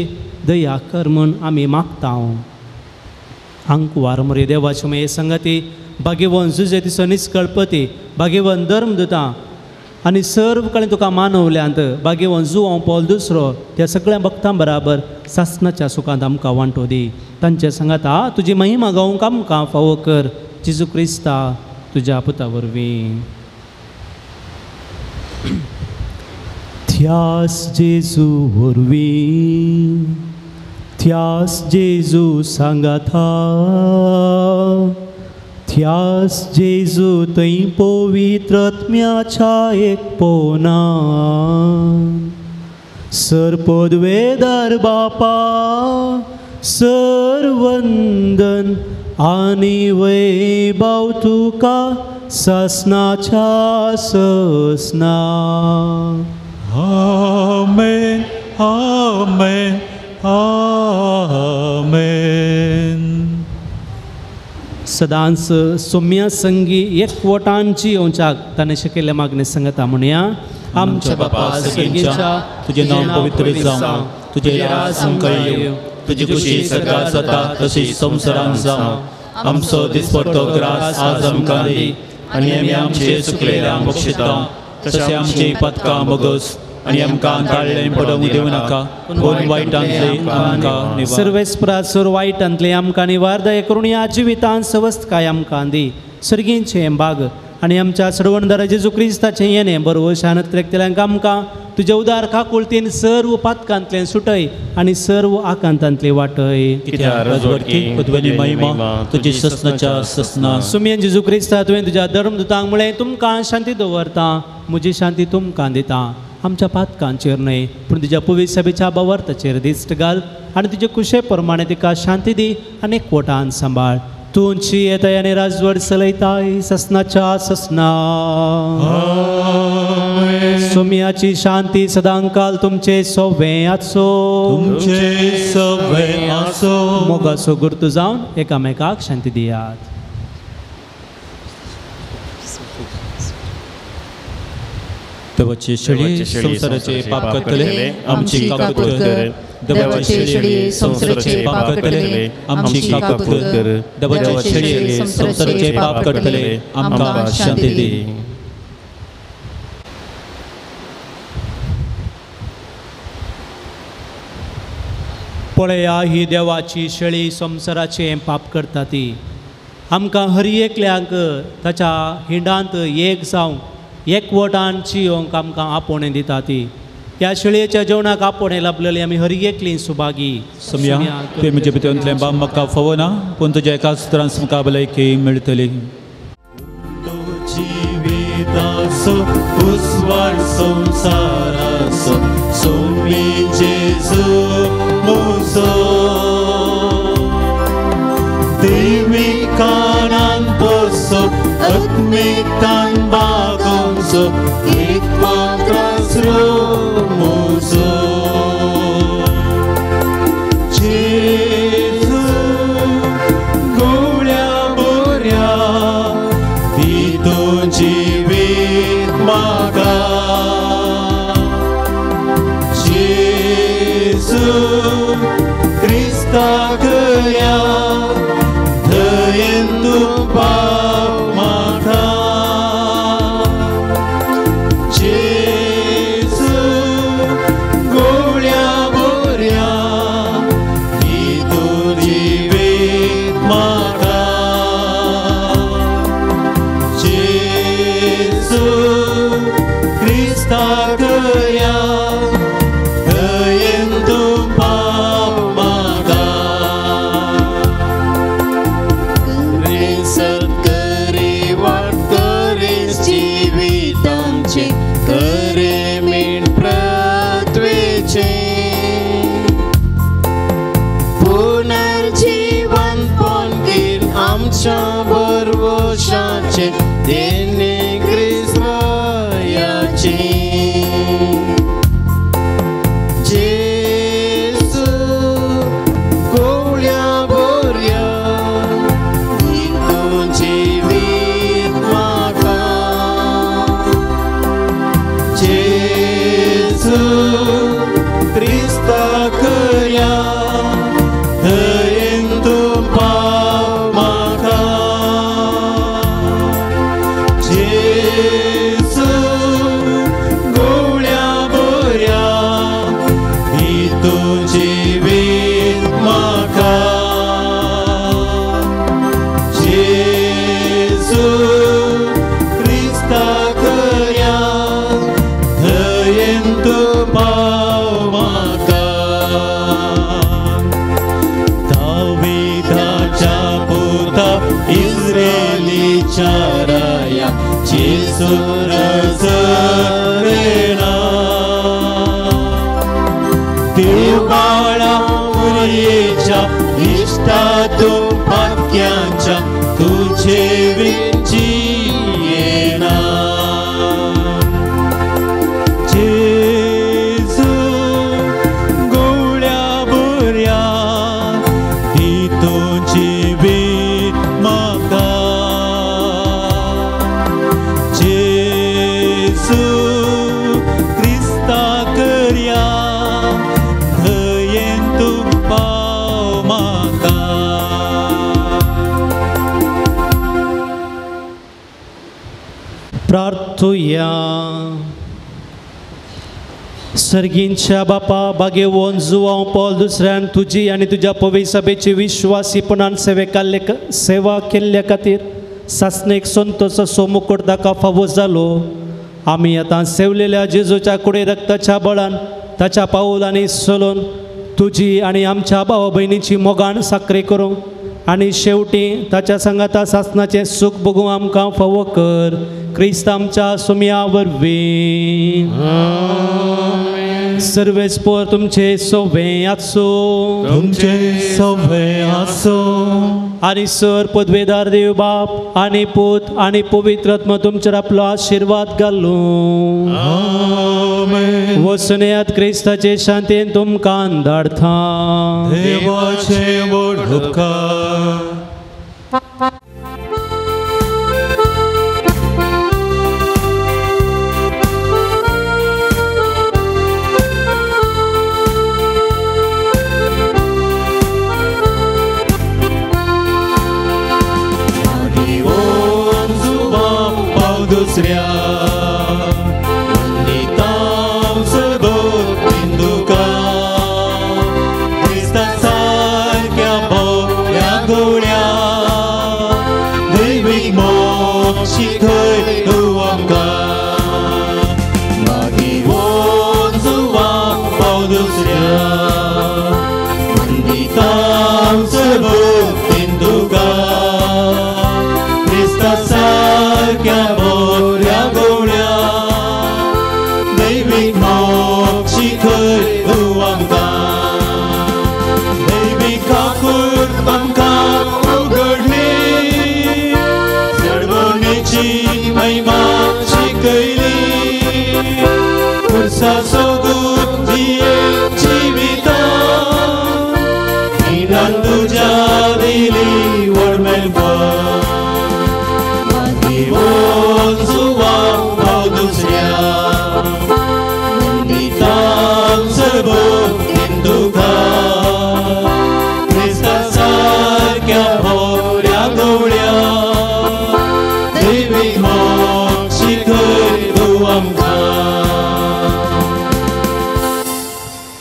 दया कर म्हूण आमी मागता. आंकवार मरे देवाचे मये संगती भाग्यवन जुजे तिचो निस्कळपती भाग्यवन धर्मदुतां आनी सर्व कडेन तुका मानवल्यांत भाग्यवन जुवांव पॉल दुसरो त्या सगळ्या भक्तां बराबर सासनाच्या सुखांत आमकां वांटो दी. तांचे सांगाता तुजी महिमा गावंक आमकां फावो कर. जेजू क्रिस्ता तुज्या पुता वरवीं. ध्यास जेजू वरवीं, ध्यास जेजू सांगाता, ध्यास जेजू थंय पवित्र आत्म्याच्या एकपणान, सर पदवेदार बापा सर वंदन आनी वैभव तुका सासनाच्या ससना. आमेन आमेन आमेन. सदांच सोम्या संगी एकवटांची येवच्याक ताणें शिकयल्ल्या मागणे सांगता म्हणया. आमच्या बापा सर्गीच्या तुझे नाव पवित्र जावं, तुझे राज आमकां येवं, तुजी खुशी सर्गात जाता तशी संवसारांत जावं. आमचो दिसपट्टो ग्रास आज आमकां दी आनी आमी आमचे चुकलेल्यांक बक्षिता तशें आमची पदकां बगस आनी आमकां ताळ्ळें पडोवंक दिवं नाका, पूण वायटांतले आमकां निवार. सर्वेस्परा सर वायटांतले आमकां निवार, दया करून ह्या जिवितांत सवस्तकाय आमकां दी. सर्गींचें बाग आनी आमच्या सर्वणदारा जेजू क्रिस्ताचें येणें बरवशान त्रेकतल्यांक आमकां तुज्या उदार काकुळतीन सर्व पातकांतलें सुटय आनी सर्व आकांतांतलें वाटय. कित्याक राजवटकी पदवी महिमा तुजी ससनाच्या ससना. सुमयन जेजू क्रिस्ता तुवें तुज्या धर्मदूतांक म्हळें तुमकां शांती दवरता, म्हजी शांती तुमकां दिता. आमच्या पातकांचेर न्हय पूण तुज्या पवित्र सभेच्या बवर्ताचेर दिश्ट घाल आनी तुजे कुशे प्रमाणे तिका शांती दी आनी एकवटान सांबाळ. तुमची येताय आनी राजवट चलयताय ससनाच्या ससना. सोम्याची शांती सदांकाल तुमचे सोवे आसो, तुमचे सोवे आसो. मोगाचो गुर्तू जावन एकामेकाक शांती दियात. देवाचे शेळये संवसाराचे पाप करतले आमची काकूत कर. देवाचे शेळये संवसाराचे पाप करतले आमची काकूत कर. देवाचे शेळये संवसाराचे पाप करतले आमकां शांती दी. पळया ही देवाची शेळी संवसाराचे पाप करता ती. आमकां हर एकल्यांक ताच्या हिंडांत एक जावंक एकवटान चियोंक आमकां आपोवणें दिता ती. ह्या शेळयेच्या जेवणाक आपोवणें लाभलेली आमी हर एकली सुभागी. सम्या तुवें म्हज्या भितरतलें बाब म्हाका फावना, पूण तुज्या एकाच त्रास म्हाका भलायकी मेळटली. जिविताचो उजवाड संवसाराचो सोमी जेजू म्हजो, देवी कानान पोसो आत्मिकतान बागोवचो एक मात्र आसरो म्हजो. जेजू गोळ्या बोऱ्या दी तूं जिवीत म्हाका, जेजू क्रिस्ता करया दयेन तूं पाव म्हाका. जेजू गोळ्या बोऱ्या दी तूं जिवीत म्हाका, जेजू क्रिस्ता करया दयेन तूं पाव म्हाका. बरवशाचे देणे क्रिस्ताचे. जेजू गोळ्या बोऱ्या दी तूं जिवीत म्हाका, जेजू क्रिस्ता करया दयेन तूं पाव म्हाका. जेजू गोळ्या बोऱ्या दी तूं जिवीत म्हाका, जेजू क्रिस्ता करया दयेन तूं पाव म्हाका. दाविदाच्या पुता इस्रायलीच्या राया जेजू नजरेना, देवबाळा मुरयेच्या इश्टा तूं पाक्यांच्या तुझे विंची येना. जेजू गोळ्या बोऱ्या दी तूं जिवीत म्हाका, जेजू प्रार्थुया. सर्गींच्या बापा बागेवन जुवांव पॉल दुसऱ्यान तुजी आनी तुज्या पवित्र सभेची विश्वासीपणान सेवा केल्ल्या खातीर सासणेक संतोष असो मुकुट ताका फावो जालो. आमी आतां सेवलेल्या जेजूच्या कुडे रक्ताच्या बळान ताच्या पावलांनी चलून तुजी आनी आमच्या भावा भयणीची मोगान साकरी करूंक आनी शेवटी ताच्या सांगाता सासणाचें सूख भोगूंक आमकां फावो कर. क्रिस्त आमच्या सुमया वरवीं. सर्वेस्पोर तुमचे सोवे आसूं. तुमचे सोवे आसूं. आनी सर पदवेदार देव बाप आनी पूत आनी पवित्र आत्मा तुमचेर आपलो आशिर्वाद घालूं. वसुनयात क्रिस्ताचे शांतीन तुमकां धाडता. देवाचे व्हड उपकार.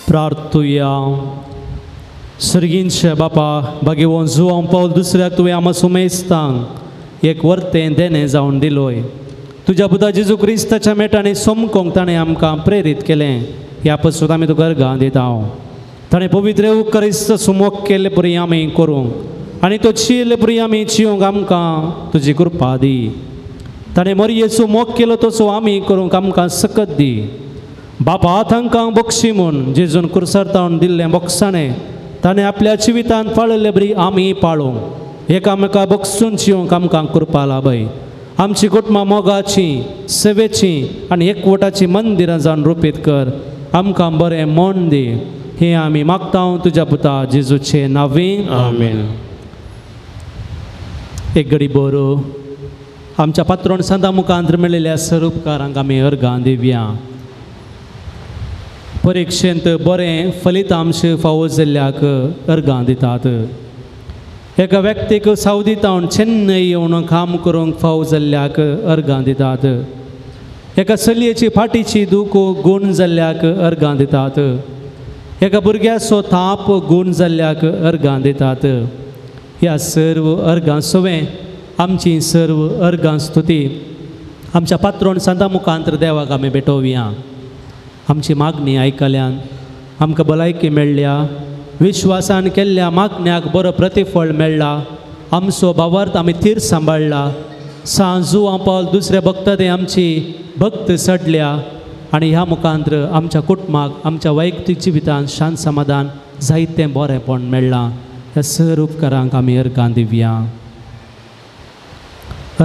प्रार्थुया. सर्गींच्या बापा बागेवन जुवांव पावल दुसऱ्याक तुवें आमा सुमेस्तांक एक वर्तें देणें जावन दिलोय. तुज्या पुता जेजू क्रिस्ताच्या मेटांनी सोमकोंक ताणें आमकां प्रेरीत केलें. ह्या पसून आमी तुका अर्गां दिता. ताणें पवित्र क्रिस्त सुमोक केल्ले परी आमी करूंक आनी तो चियेल्ले परी आमी चियोंक आमकां तुजी कृपा दी. ताणें मरयेचो मोग केलो तसो आमी करूंक आमकां सकत दी. बापा तांकां बक्षी म्हूण जेजून कुर्सार तावन दिल्लें बक्षाणें ताणें आपल्या जिवितांत पाळिल्ले बरी आमी पाळूंक एकामेका बक्षून जिवंक आमकां कृपा लाभय. आमची कुटुंबां मोगाची सेवेची आनी एकवटाची मंदिरां जावन रुपीत कर. आमकां बरें मन दी. हें आमी मागता तुज्या पुता जेजूचे नांवी. आमेन. एक घडी बरो आमच्या पात्रोण सांता मुखांत मेळिल्ल्या सर उपकारांक आमी अर्गां दिवया. परिक्षेंत बरें फलितांश फावो जाल्ल्याक अर्गां दितात. एका व्यक्तीक सावदी तावन चेन्नय येवन काम करूंक फावो जाल्ल्याक अर्गां दितात. एका चलयेची फाटीची दूख गूण जाल्ल्याक अर्गां दितात. एका भुरग्याचो ताप गूण जाल्ल्याक अर्गां दितात. ह्या सर्व अर्गां सवें आमची सर्व अर्गां स्तुती आमच्या पात्रोण सांता मुखांत देवाक आमी भेटोवया. आमची मागणी आयकल्यान आमकां भलायकी मेळ्ळ्या. विश्वासान केल्ल्या मागण्याक बरो प्रतिफळ मेळ्ळा. आमचो भावार्थ आमी थीर सांबाळ्ळा. सांजू पावल दुसऱ्या भक्तांनी आमची भक्त चडल्या आनी ह्या मुखांत आमच्या कुटुंबाक आमच्या वैयक्तीक जिवितांत शांत समाधान जायतें बरेंपण मेळ्ळां. ह्या सर उपकारांक आमी अर्गां दिवया.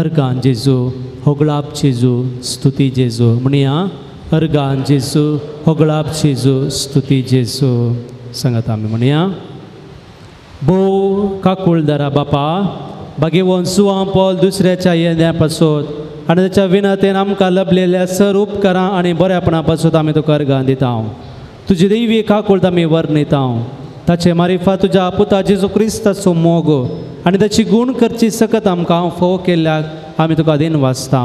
अर्गां जेजू होगळाप जेजू स्तुती जेजू म्हणया. अर्गां जेजू होगळाप जेजू स्तुती जेजू. सांगात आमी म्हणया. भोव काकुळदारा बापा बागेवन जुवांव पॉल दुसऱ्याच्या येण्या पासत आनी ताच्या विनतेन आमकां लभलेल्या सर उपकारां आनी बऱ्यापणा पासत आमी तुका अर्गां दिता. तुजी दैवी काकुळत आमी वर्णिता. ताचे मारिफा तुज्या पुता जेजू क्रिस्ताचो मोग आनी ताची गूण करची सकत आमकां फोव केल्ल्याक आमी तुका दिन वाचता.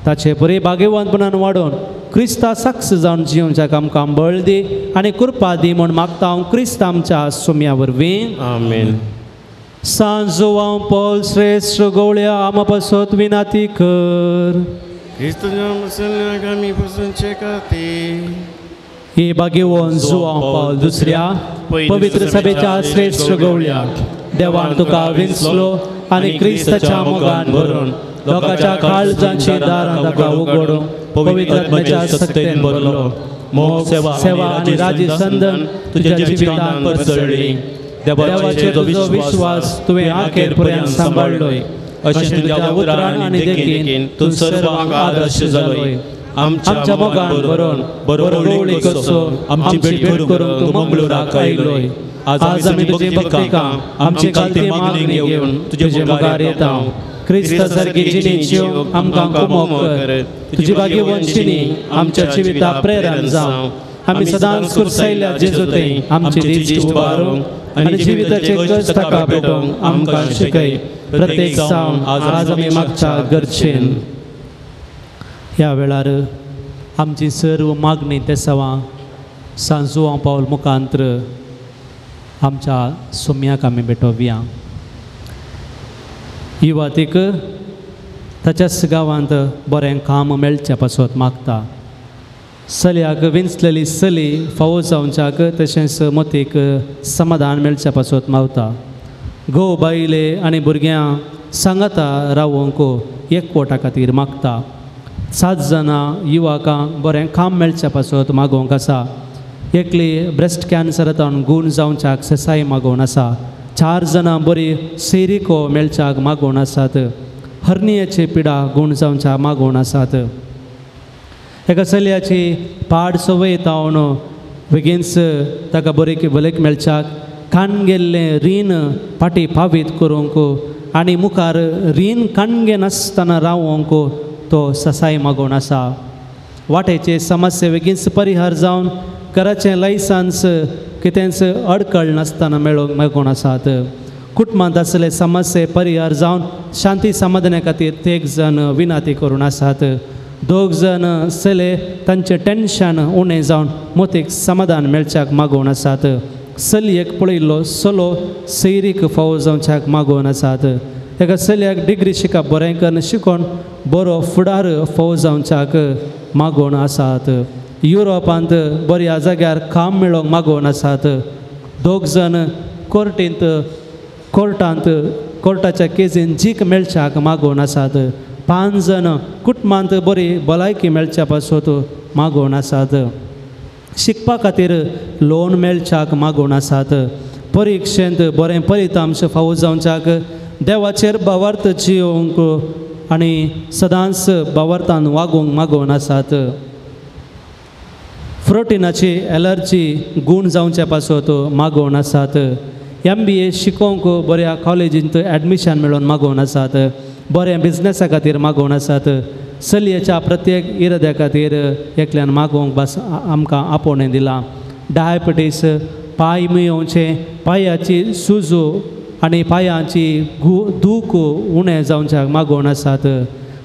ताचे बरे भाग्यवंतपणान वाडोवन क्रिस्ता साक्ष जावन जिवनच्याक आमकां बळ दी आनी कृपा दी म्हूण मागता हांव क्रिस्त आमच्या सोम्या वरवीं. आमेन. सांत जुवांव पौल श्रेश्ठ गवळ्या आमा पासत विनाती कर. हे भाग्यवंत जुवांव पावल दुसऱ्या पवित्र सभेच्या श्रेश्ठ गवळ्या देवान तुका विंचलो आनी क्रिस्ताच्या मोगान भरून लोकांच्या काळजांची दारां ताका उगडून पवित्र आत्म्याच्या शक्तीन भरलो. मोग सेवा आनी राजी संदन तुज्या जिवितांत पसरली. देवाचेर तुजो विश्वास तुवें आखेर पर्यंत सांबाळ्ळोय. अशें तुज्या उतरान आनी देखीन तूं सर्वांक आदर्श जालोय. आमच्या मोगान भरून बरो गवळी कसो आमची भेट करूंक तूं मंगळूराक आयलोय. आज आमी तुजी भक्तिका आमची खालती मागणी घेवन तुजे मुखार येता. क्रिस्ता सारकी जिणी जिवंक आमकां कुमोक कर. तुजी भाग्यवंत जिणी आमच्या जिविताक प्रेरण जावं. आमी सदांच कुर्सायल्या जेजू थंय आमची दिश्ट उबारूंक आनी जिविताचे कश्ट ताका भेटोवंक आमकां शिकय. प्रत्येक जावन आज आमी मागच्या गरजेन. ह्या वेळार आमची सर्व मागणी तेसावां सांत जुवांव पावल मुखांत्र आमच्या सोम्याक आमी भेटोवया. युवातीक ताच्याच गांवांत बरें काम मेळचे पासत मागता. चलयाक विंचलेली चली फावो जावच्याक तशेंच मतीक समाधान मेळचे पासत मावता. घोव बायले आनी भुरग्यां सांगाता रावोंक एकवटा खातीर मागता. 7 जाणां युवकांक बरें काम मेळचे पासत मागोवंक आसा. एकली ब्रेस्ट कॅन्सरांतल्यान गूण जावच्याक ससाय मागोवन आसा. 4 जाणां बरी सेरिको मेळच्याक मागोवन आसात. हर्नियाची पिडा गूण जावच्याक मागोवन आसात. एका चलयाची पाड संवय तावन बेगीनच ताका बरी भलेक मेळच्याक कान गेल्लें रीण फाटी पावीत करूंक आनी मुखार रीण काणगे नासतना रावोंक तो ससाय मागोवन आसा. वाटेचे समस्ये बेगीनच परिहार जावन घराचें लायसन्स कितेंच अडकळ नासतना मेळोवंक मागोवन आसात. कुटुंबांत आसले समस्ये परिहार जावन शांती समाधाना खातीर तेग जाण विनाती करून आसात. 2 जाण चले तांचें टेन्शन उणें जावन मोतीक समाधान मेळच्याक मागोवन आसात. चलयेक पळयल्लो चलो सैरीक फावो जावच्याक मागोवन आसात. एका चलयाक डिग्री शिकप बरें करून शिकोवन बरो फुडार फावो जावच्याक मागोवन आसात. युरोपांत बऱ्या जाग्यार काम मेळोवंक मागोवन आसात. 2 जाण कोर्टांत कोर्टाच्या केजीन जीक मेळच्याक मागोवन आसात. 5 जाण कुटुंबांत बरी भलायकी मेळच्या पासत मागोवन आसात. शिकपा खातीर लोन मेळच्याक मागोवन आसात. परिक्षेंत बरें फलितांश फावो जावच्याक देवाचेर भावार्थ जियोवंक आनी सदांच भावार्थान वागोवंक मागोवन आसात. प्रोटिनाची एलर्जी गूण जावचे पासत मागोवन आसात. MBA शिकोवंक बऱ्या कॉलेजींत एडमिशन मेळोवन मागोवन आसात. बऱ्या बिजनेसा खातीर मागोवन आसात. चलयेच्या प्रत्येक इराद्या खातीर एकल्यान मागोवंक बस आमकां आपोवणें दिलां. डायबिटीस, पांय मियोवचें, पांयाची सुजू आनी पांयांची दूख उणें जावच्याक मागोवन आसात.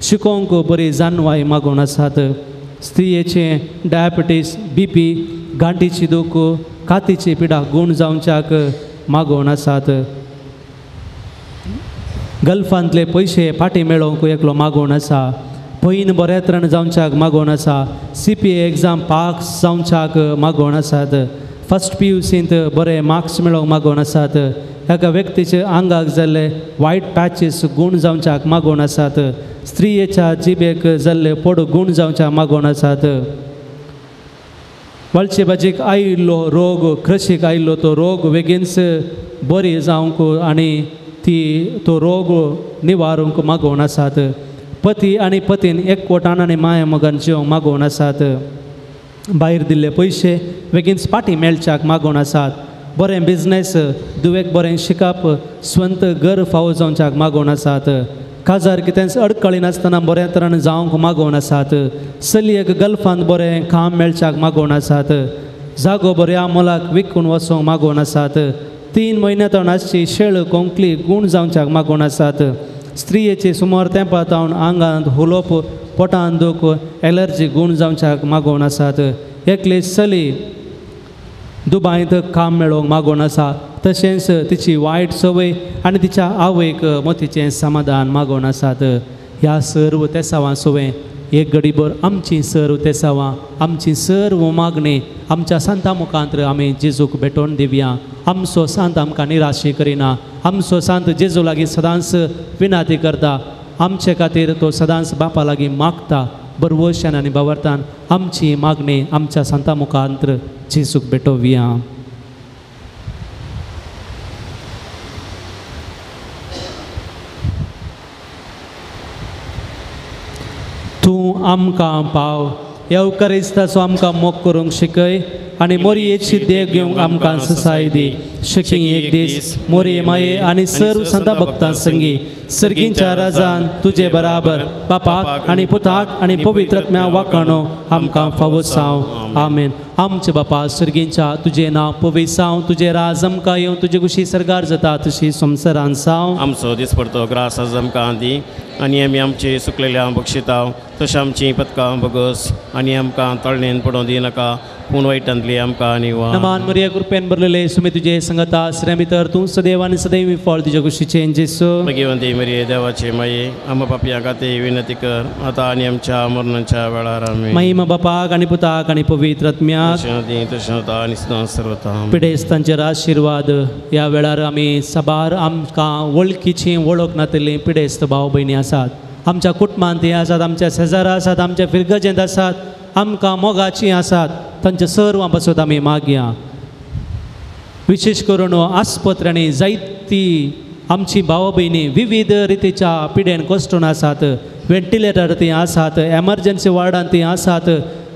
शिकोवंक बरी जानवाय मागोवन आसात. स्त्रियेचें डायबिटीस, BP, गांठीची दूख, कातीची पिडा गूण जावच्याक मागोवन आसात. गल्फांतले पयशे फाटीं मेळोवंक एकलो मागोवन आसा. पयन बऱ्या तरेन जावच्याक मागोवन आसा. CPA exam pass जावच्याक मागोवन आसात. फस्ट PUCंत बरे मार्क्स मेळोवंक मागोवन आसात. एका व्यक्तीचे आंगाक जाल्ले वायट पॅचीस गूण जावच्याक मागोवन आसात. स्त्रियेच्या जिबेक जाल्ले पोड गूण जावच्याक मागोवन आसात. वळचे भाजीक आयिल्लो रोग, क्रशीक आयिल्लो तो रोग बेगीनच बरी जावंक आनी ती तो रोग निवारूंक मागोवन आसात. पती आनी पतीन एकवटान आनी माया मोगान जिवंक मागोवन आसात. भायर दिल्ले पयशे बेगीनच फाटीं मेळच्याक मागोवन आसात. बरें बिजनेस, दुवेक बरें शिकप, स्वंत घर फावो जावच्याक मागोवन आसात. काजार कितेंच अडकळी नासतना बऱ्या तरेन जावंक मागोवन आसात. चलयेक गल्फांत बरें काम मेळच्याक मागोवन आसात. जागो बऱ्या मोलाक विकून वचोंक मागोवन आसात. 3 म्हयन्या आसची शेळ कोंकली गूण जावच्याक मागोवन आसात. स्त्रियेचे सुमार तेंपा तावन आंगांत हुलोप पोटान दूख एलर्जी गूण जावच्याक मागोवन आसात. एकली चली दुबायंत काम मेळोवंक मागोवन आसा. तशेंच तिची वायट संवय आनी तिच्या आवयक मोतीचें समाधान मागोवन आसात. ह्या सर्व तेसांवां सुवें एक घडीभर आमची सर्व तेसांवां आमची सर्व मागणी आमच्या सांता मुखांत आमी जेजूक भेटोवन दिवया. आमचो सांत आमकां निराशी करिना. आमचो सांत जेजू लागीं सदांच विनाती करता. आमचे खातीर तो सदांच बापा लागीं मागता. बरवशान आनी बावरतान आमची मागणी आमच्या सांता मुखांत जेजूक भेटोवया. तूं आमकां पाव येवकारिस्ताचो आमकां मोग करूंक शिकय आनी मोरयेची देख घेवंक आमकां ससाय दी. शकी एक दीस मोरये माये आनी सर्व संता भक्तां संगी सर्गींच्या राजान तुजे बराबर बापाक आनी पुताक आनी पवित्र आत्म्या वाखाणो आमकां फावो साव. आमेन. आमचे बापा सर्गींच्या तुजें नांव पवित्र साव, तुजें राज आमकां येवं, तुजे कुशी सरकार जाता तशी संवसारान साव. आमचो दिसपडतो ग्रास आज आमकां दी आनी आमी आमचे सुकलेल्या बक्षिताव तशें आमचीं पदकां बगस आनी आमकां तळणेन पडोवं दिनाका पूण वायटांतली आमकां आनी वा. नमान मरिया कृपेन भरलेले सुमी तुजे संगता आसऱ्या भितर तूं सदैव आनी सदैव फळ तुज्या कुशीचें जेजू. भगिवंती मरिये देवाचे माये आमकां पापयां खातीर विनंती कर आतां आनी आमच्या मरणाच्या वेळार. आमी महिमा बापाक आनी पुताक आनी पवित्र आत्म्याक. पिडेस्तांचेर आशिर्वाद. ह्या वेळार आमी साबार आमकां वळखीची वळख नातिल्ली पिडेस्त भाव भयणी आसात. आमच्या कुटुंबांत ती आसात, आमच्या शेजारा आसात, आमच्या फिरगजेंत आसात, आमकां मोगाचीं आसात. तांच्या सर्वां पासत आमी मागया. विशेश करून आस्पत्र्यांनी जायती आमची भाव भयणी विविध रितीच्या पिडेन कश्टून आसात. व्हेंटिलेटर ती आसात, एमर्जन्सी वॉर्डांत ती आसात,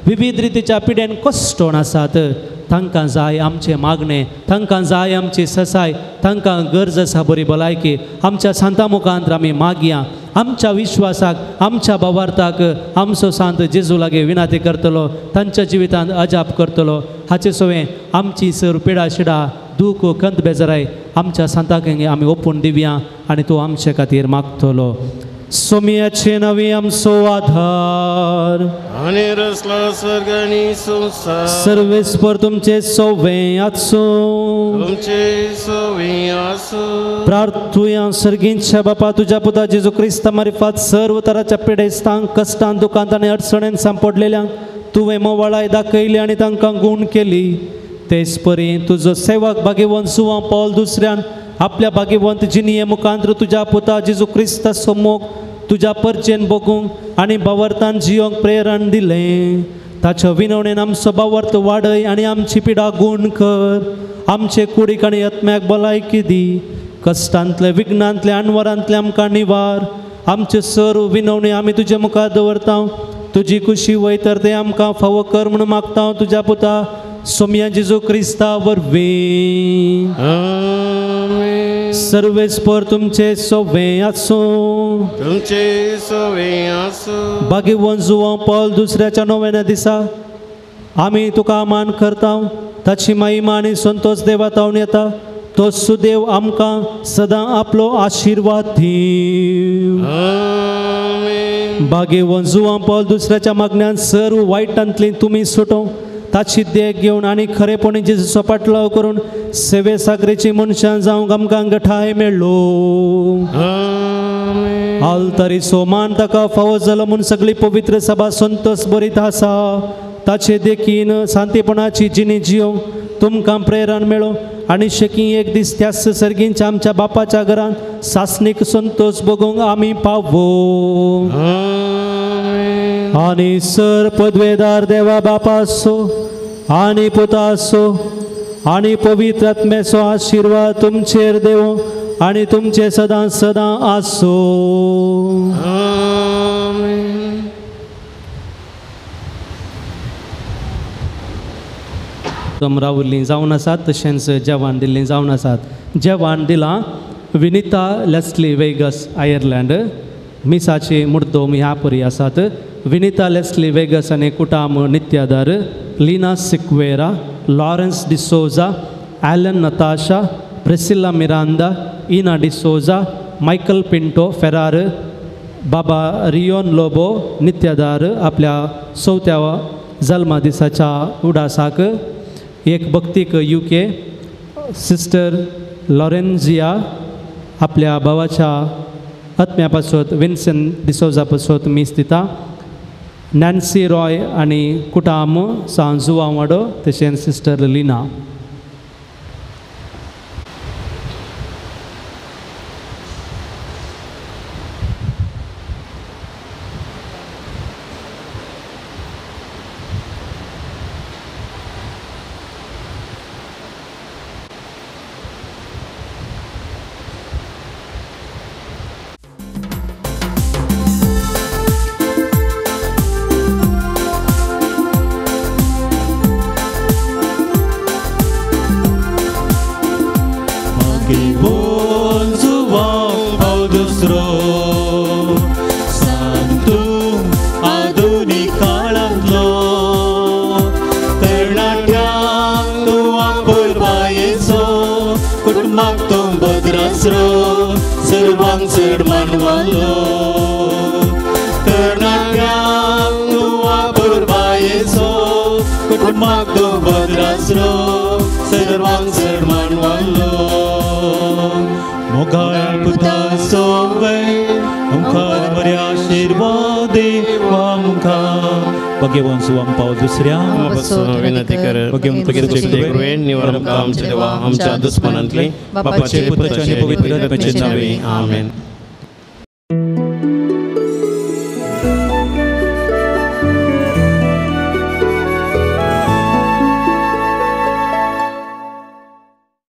विविध रितीच्या पिडेन कश्टोन आसात. तांकां जाय आमचें मागणें, तांकां जाय आमची ससाय, तांकां गरज आसा बरी भलायकी. आमच्या सांता मुखांत आमी मागया. आमच्या विश्वासाक आमच्या भावार्थाक आमचो सांत जेजू लागीं विनाती करतलो, तांच्या जिवितांत अजाप करतलो. हाचे सवें आमची सर पिडा शिडा दूख खंत बेजाराय आमच्या सांताक आमी ओपून दिवया आनी तो आमचे खातीर मागतलो. सोमियाचे नवी आमचो आधार आनी रचला स्वर्ग आनी संवसार. सर्वेस्पर तुमचे सोवे आसूं, तुमचे सोवे आसूं. प्रार्थुया. सर्गींच्या बापा तुज्या पुता जेजू क्रिस्ता मारिफात सर्व तराच्या पिडेस्तांक कश्टांत दुखांत आनी अडचणेन सांपडलेल्यांक तुवें मोवाळाय दाखयली आनी तांकां गूण केली. तेच परी तुजो सेवक भाग्यवंत जुवां पावल दुसऱ्यान आपल्या भाग्यवंत जिणये मुखांत तुज्या पुता जेजू क्रिस्ताचो मोग तुज्या परचेन बगूंक आनी बावरतान जियोंक प्रेरण दिलें. ताच्या विनवणेन आमचो बावर्त वाडय आनी आमची पिडा गूण कर. आमचे कुडीक आनी आत्म्याक भलायकी दी. कश्टांतले विघ्नांतले अणवरांतले आमकां निवार. आमचे सर्व विनवणी आमी तुजे मुखार दवरता. तुजी कुशी वय तर ते आमकां फावो कर म्हणून मागता तुज्या पुता सोमया जेजू क्रिस्ता वरवीं. सर्वेस्पर तुमचे सोवे आसूं, तुमचे सोवे आसूं. भाग्यवंत जुवां पावल दुसऱ्याच्या नव्याण्या दिसा आमी तुका मान करता. ताची महिमा आनी संतोष देवा तावन येता. तो सुदेव आमकां सदां आपलो आशिर्वाद दी. भाग्यवंत जुवां पावल दुसऱ्याच्या मागण्यान सर्व वायटांतली तुमी सुटोवं. ताची देख घेवन आनी खरेपणी जेजूचो पाटलाव करून सेवे साकरेची मनशां जावंक आमकां गठाय मेळ्ळो. आल्तारीचो मान ताका फावो जालो म्हूण सगळी पवित्र सभा संतोष बरीत आसा. ताचे देखीन शांतीपणाची जिणी जियोवंक तुमकां प्रेरण मेळो आनी शकी एक दीस त्याच सर्गींच्या आमच्या बापाच्या घरांत सासणीक संतोष भोगूंक आमी पावो. आनी सर पदवेदार देवा बापाचो आनी पुताचो आनी पवित्र आत्म्याचो आशिर्वाद तुमचेर देवो आनी तुमचे सदां सदां आसूं. रावल्लीं जावन आसात तशेंच जेवण दिल्लीं जावन आसात. जेवण दिलां विनिता लेस्ली वेगस आयर्लंड. मिसाची मुर्दोम ह्या परी आसात. विनिता लेस्ली वेगस आनी कुटाम नित्यादार, Lina Sequeira, Lawrence D'Souza, Alan Natasha, Priscilla Miranda, Ina D'Souza, Michael Pinto Ferrar, बाबा रियोन लोबो नित्यादार आपल्या चवथ्या जल्मा दिसाच्या उडासाक एक भक्तीक युके सिस्टर लॉरेन्झिया आपल्या भावाच्या आत्म्या पासत विन्सन डिसोजा पासत मीस दिता. नॅन्सी रॉय आनी कुटाम सांजुआ वाडो तशेंच सिस्टर लिना. आमच्या दुस्मनांतली बापाचे पुताचे पवित्र आत्म्याचे नावे आमेन.